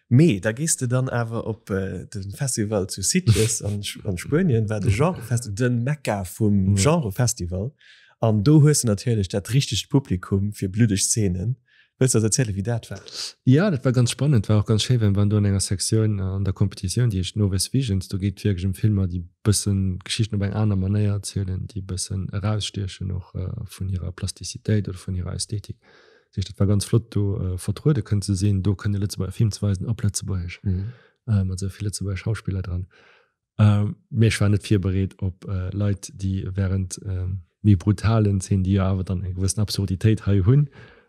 Mee da gees de dann awer op de Festival zu Sitges an an Spuenien, war de Genrefestival, de Mekka vum Genrefestival. An do hues de natierlech dat richtegt Publikum fir bluddeg Szenen. Wëlls de eis erzielen, wéi dat war? Jo, dat war ganz spannend, war och ganz schéi, well mir waren do an enger Sektioun an der Kompetitioun, déi heescht Noves Visions. Do geet et wierklech ëm Filmer, déi bëssen Geschichten op eng aner Manéier erzielen, déi bëssen erausstiechen och vun hirer Plastizitéit oder vun hirer Ästhetik. Dat heescht, dat war ganz flott, do vertruede kënnen ze sinn, do kënne Lëtzebuerger Film ze weisen op Lëtzebuergesch, mat esou vill Lëtzebuerger Schauspiller dran. Mee ech war net virbereet op Leit, déi während méi brutalen Zeen, déi jo awer dann eng gewëssen Absurditéit hei hunn,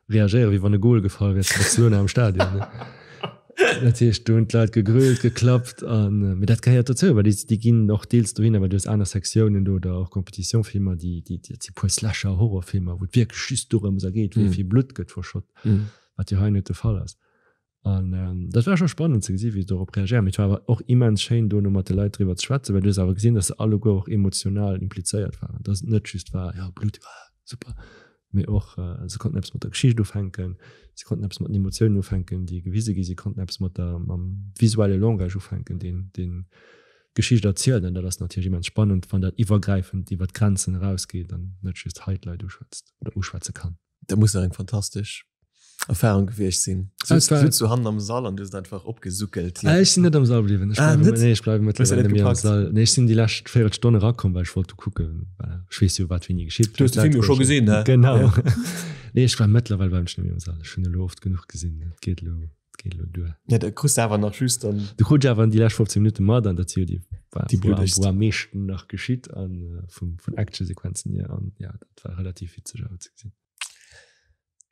reagéieren, wéi wann e Goal gefall wär zu Barcelona am Stadion. Dat heescht, do hunn d'Leit gegrölt, geklappt an, mee dat gehéiert dozou, well déi, déi ginn och deels dohinner, well du hues aner Sektiounen do oder och Competition-Filmer, déi, déi, dat si puer Slasher-Horrorfilmer, wou et wierklech just dorëms a geet, wéi vill Blutt gëtt verschott, wat jo hei net de Fall ass. An dat war scho spannend ze gesi wéi se dorop reagéieren. Mee et war awer och immens schéin dono mat de Leit driwwer ze schwätzen, well du hues awer gesinn, datt se alleguer och emotional implizéiert waren, datt et net just war, jo Blutt, ah super, mee och se konnten eppes mat der Geschicht ufänken, se konnten eppes mat den Emotiounen ufänken, déi gewise gi, si konnten eppes mat der, mam visuelle Langage ufänken, deen, deen d'Geschicht erzielt. An dat ass natierlech immens spannend, wann dat iwwergräifend iwwer d'Grenzen erausgeet an net just hei d'Leit uschwätzt oder uschwätze kann. Dat muss nach eng fantastesch Erfahrung gewiescht sinn. Sutz du hannen am Sall an du hues et einfach opgesuckelt. Ah, ech sinn net am Sall bliwwen. Ech ah, net? Nee, ech bleiwe mëttlerweil net méi am Sall. Nee, ech sinn déi lescht Véierelstonn erakomm, well ech wollt do kucken. Voilà. Ech weess jo, wat wéini geschitt. Du hues de Film jo scho gesinn, hä? Genau. Ja. Nee, ech war mëttlerweil bleiwen ech net méi am Sall. Ech hunn elo oft genuch gesinn. Et geet elo, et geet elo duer. Ja, da krus de awer nach just dann. Du krut ech awer déi lescht 15 Minutte mat an dat si jo déi, déi bluddegst. Wou am meeschten nach geschitt an vum, vun Actionsequenzen hier an ja, dat war relativ witzeg awer ze gesinn.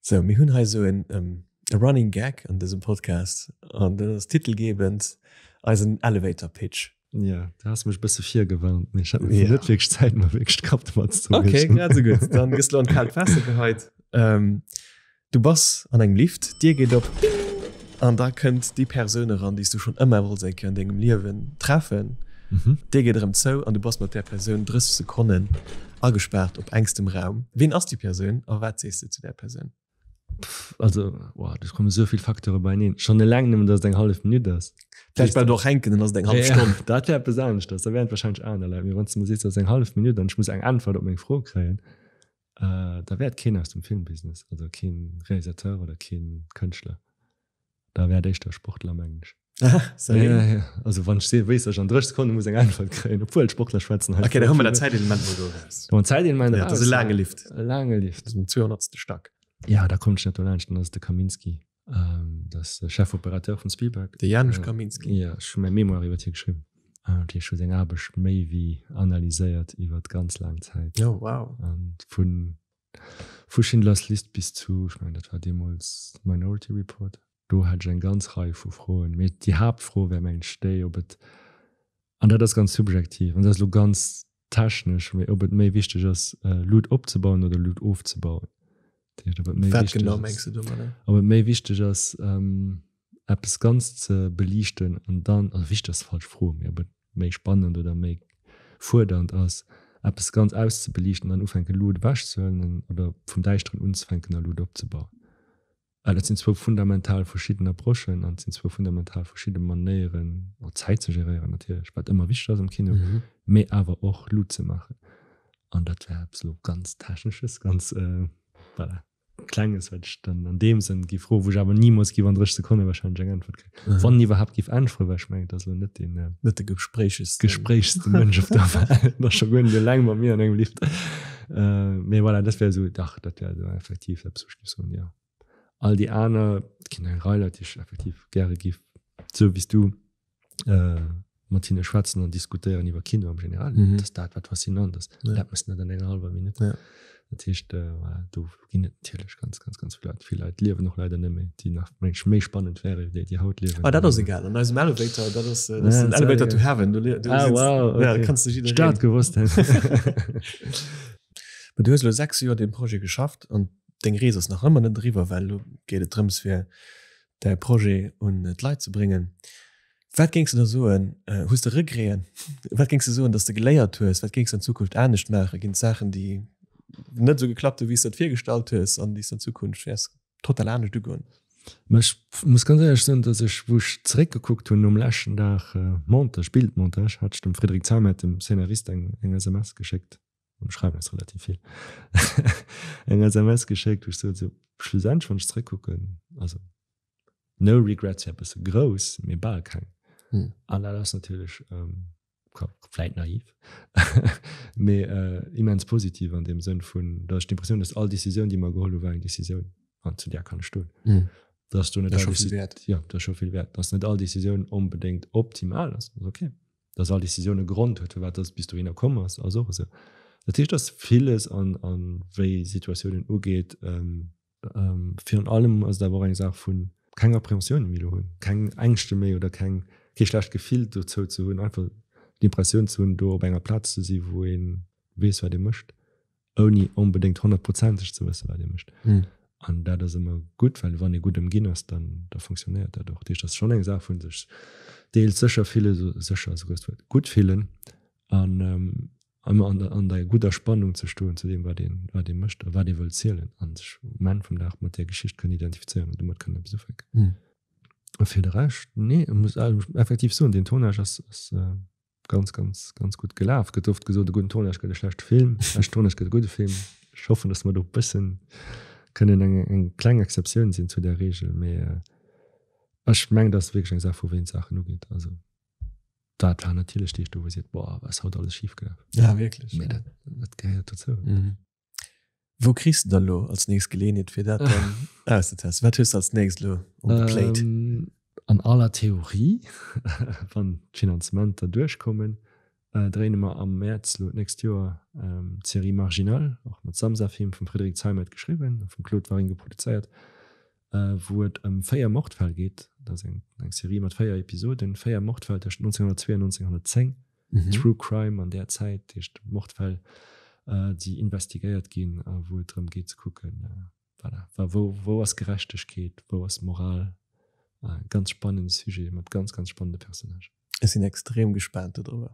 Sou, mir hunn hei esou en e Running Gag an dësem Podcast an dat ass titelgebend eisen Elevator Pitch. Ja, du has mech e bësse virgewarnt, mee ech hat yeah. net wierklech Zäit, mer wierklech de Kapp domat ze zerbréchen. Okay, grad esou gutt. Dann gëss du an d'kaalt Waasser geheit. Ähm, du bass an engem Lift, d'Dier geet op, bing, an da kënnt déi Persoun eran, déi s du schonn ëmmer wollts eng Kéier an dengem Liewen treffen. Mhm. D'Dier geet erëm zou an du bass mat där Persoun 30 Sekonnen Agespaart op engstem Raum. Ween ass déi Persoun a wat sees de zu där Persoun? Pff, also, wow, do komme sou vill Facteure beieneen. Schonn eleng nëmmen, datt et eng hallef Minutt ass. Vläicht bleift och hänken, dann ass et eng hallef Stonn. Ja, dat wär eppes aneschters, da wären et warscheinlech aner Leit. Mee wann s de mer sees, et ass eng hallef Minutt an ech muss eng Äntwert op meng Fro kréien, da wär et keen aus dem Filmbusiness, also kee Realisateur oder kee Kënschtler. Da wär et éischter e Sportler, mengen ech. Sérieux? Ja, ja. Also wann ech sehe, wéisst ech an 30 Sekonne muss eng Äntwert kréien, obwuel Sportler schwätzen halt. Okay, da hu mer dat Zäitelement mol do raus. Da hu mer d'Zäitelement raus. Ja, dat ass e laange Lift. E laange Lift. Dat ass um 200. Stack. Ja, da kommt ech net dolaanscht, dann ass et de Kaminski. Dat ass de Chefopérateur vum Spielberg. De Janusz Kaminski. Ja, ech hu mäi Mémoire iwwer hie geschriwwen. Dat heescht, ech hu seng Aarbecht méi wéi analyséiert iwwer ganz laang Zäit. Oh, wow. An vun, vu Schindlers List bis zu, ech mengen, dat war deemools Minority Report. Do hätt ech eng ganz Rei vu Froen. Mee déi Haaptfro wär, mengen ech, déi, ob et, an dat ass ganz subjektiv an dat ass elo ganz technesch, mee ob et méi wichteg ass, Luut opzebauen oder Luut ofzebauen. Dat heescht, ob et méi Wat wichteg genau ass, mengs de domadder? ob et méi wichteg ass, eppes ganz ze beliichten an dann, also wichteg ass falsch Fro, mee ob et méi spannend oder méi fuerdernd ass, eppes ganz auszebeliichten an dann ufänken, Luut ewechzehuelen oder vum Däischteren unzefänken a Luut opzebauen. Well dat sinn zwou fundamental verschidden Approchen an et sinn zwou fundamental verschidde Manéieren, och Zäit ze geréieren natierlech, wat ëmmer wichteg ass am Kino, mee awer och Luut ze maachen. An dat wär eppes elo ganz Technesches, ganz, voilà, Klenges, wat ech dann an deem Sënn géif froen, wou ech awer nimools géif an 30 Sekonne wahrscheinlech eng Äntwert kréien, wann iwwerhaapt géif äntweren, well ech mengen, et ass elo net dee. Net de gespréichegsten. Gespréichste Mënsch op der Welt, ass scho guer net eleng mat mir an engem Lift. Mee voilà, dat wär esou, dach, dat wär esou effektiv eppes, wou ech géif soen, jo. All déi aner, et ginn eng Rei Leit, déi ech effektiv gäre géif, esou wéi s du, mat hinne schwätzen an diskutéieren iwwer Kino am Generellen. Mhm. Dat ass dat, wat faszinant ass. Ja. Dat mëss net an enger hallwer Minutt. Ja. Dat heescht, äh, voilà, do ginn et natierlech ganz, ganz, ganz vill Leit. Vill Leit liewen och leider net méi, déi nach mensch méi spannend wäre wéi déi, déi haut liewen. Ah, dat ass egal. An eisem Elevator, dat ass, äh, dat ass Ja, den Elevator to heaven. Du, du Ah, sitzt, wow, ja, da okay. kannst du jiddereen. Staat gewosst hätt. Mä du hues elo 6 Joer dee Projet geschafft an deng Rees ass nach ëmmer net eriwwer, well elo geet et drëms fir däi Projet un d'Leit ze bréngen. Wat géings de da soen, hues de Regreten? Wat géings de soen, datt s de geléiert hues? Wat géings de an Zukunft anescht maachen? Ginn et Saachen, déi net esou geklappt hunn, wéi s de dat virgestallt hues an déi s de an Zukunft wäers total anescht ugoen? Ma ech muss ganz éierlech soen, datt ech, wou ech zeréckgekuckt hunn nom leschten Dag Montage, Bildmontage, hat ech dem Frédéric Zamet, dem Scénarist, eng SMS geschéckt, Am Schreiwen ass relativ vill. Eng SMS geschéckt, wou ech sot, sou, schlussendlech, wann ech zeréckkucken, also no regrets wär e bësse grouss, mee bal keng. Hm. An dat ass natierlech ähm, vläit naiv, mee äh, immens positiv an deem Sënn vun, dass ech d'Impressioun, dass all Decisioun, déi mer geholl hu, war eng Decisioun an zu där kann ech stoen. Hm. Dass du net all Decisioun, ja, dat ass scho vill wäert, dass net all Decisioun onbedéngt optimal ass, ass okay. Dass all Decisioun e Grond huet, firwat dass et bis dohinner komm ass, ass och esou. Dat heescht, dass villes an, an wéi Situatiounen ugeet, virun allem ass et awer och eng Saach vu keng Appréhensioune méi elo hunn, keng Ängschte méi oder keng, kee schlecht Gefill dozou ze hunn, einfach d'Impressioun ze hunn, do op enger Plaz ze si wou ee weess, wat ee mécht. ouni onbedéngt honnertprozenteg ze wëssen, wat ee mécht. An dat ass ëmmer gutt, well wann ee gutt ëmginn ass, dann da funktionéiert dat och. Dat heescht, dat ass schonn eng Saach vun sech deels sécher fillen, sécher ass e grousst Wuert, gutt fillen an ëmmer an der an der gudder Spannung ze stoen zu deem, wat een wat ee mécht a wat ee wëllt zielen a sech um Enn vum Dag mat där Geschicht kënnen identifizéieren an domat kënnen eppes ufänken. A fir de Rescht, nee, ech muss effektiv soen, deen Tournage ass ass Ganz, ganz, ganz gutt gelaf. Gëtt oft gesot, e gudden Tournage gëtt e schlechte Film, e schlechten Tournage gëtt e gudde Film. Ech hoffen, datt mer do e bëssen kënnen eng, eng kleng Exceptioun sinn zu där Reegel, mee ech mengen, dat ass wierklech eng Saach vu wéi een d'Saachen ugeet. Also dat war natierlech Deeg do, wou ee seet, boah, wat ass haut alles schif gelaf. Ja, wierklech. Mee dat, dat gehéiert dozou. Wou kriss de da lo als nächst Geleeënheet fir dat dann auszetesten? Wat hues de als nächst lo on the plate? An aller Theorie, wann d'Finanzementer duerchkommen, dréine mer am Mäerz lo d'nächst Joer d'Serie Marginal, och mat Samsa Film vum Frédéric Zeimet geschriwwen a vum Claude Waringo produzéiert, wou et ëm 4 Mordfäll geet. Dat ass eng Serie mat 4 Episoden, 4 Mordfäll tëscht 1902 an 1910. True Crime an där Zäit, dat heescht Mordfäll, déi investigéiert ginn a wou et drëm geet ze kucken, voilà, wou, wou ass Gerechtegkeet, wou ass Moral. Ganz spannende Sujet mat ganz, ganz spannende Personnagen. Ech sinn extrem gespaant dodrobber.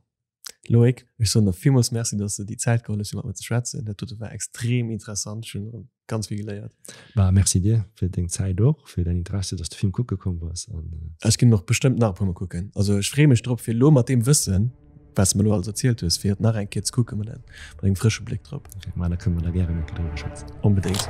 Loïc, ech soen der villmools Merci, dass de déi Zäit geholl hues fir mat mir ze schwätzen. Dat dote war extrem interessant, ech hunn erëm ganz vill geléiert. Bah, merci dir fir deng Zäit och, fir däin Interesse, dass de Film kucke komm bass an. Ech ginn en och bestëmmt nach e puer mol kucken. Also ech freeë mech drop fir elo mat deem Wëssen, wat s de mer elo alles erzielt hues, fir et nach eng Kéier ze kucke mat engem frësche Bléck drop. Ok, ma da kënne mer da gären eng Kéier driwwer schwätzen. Onbedéngt.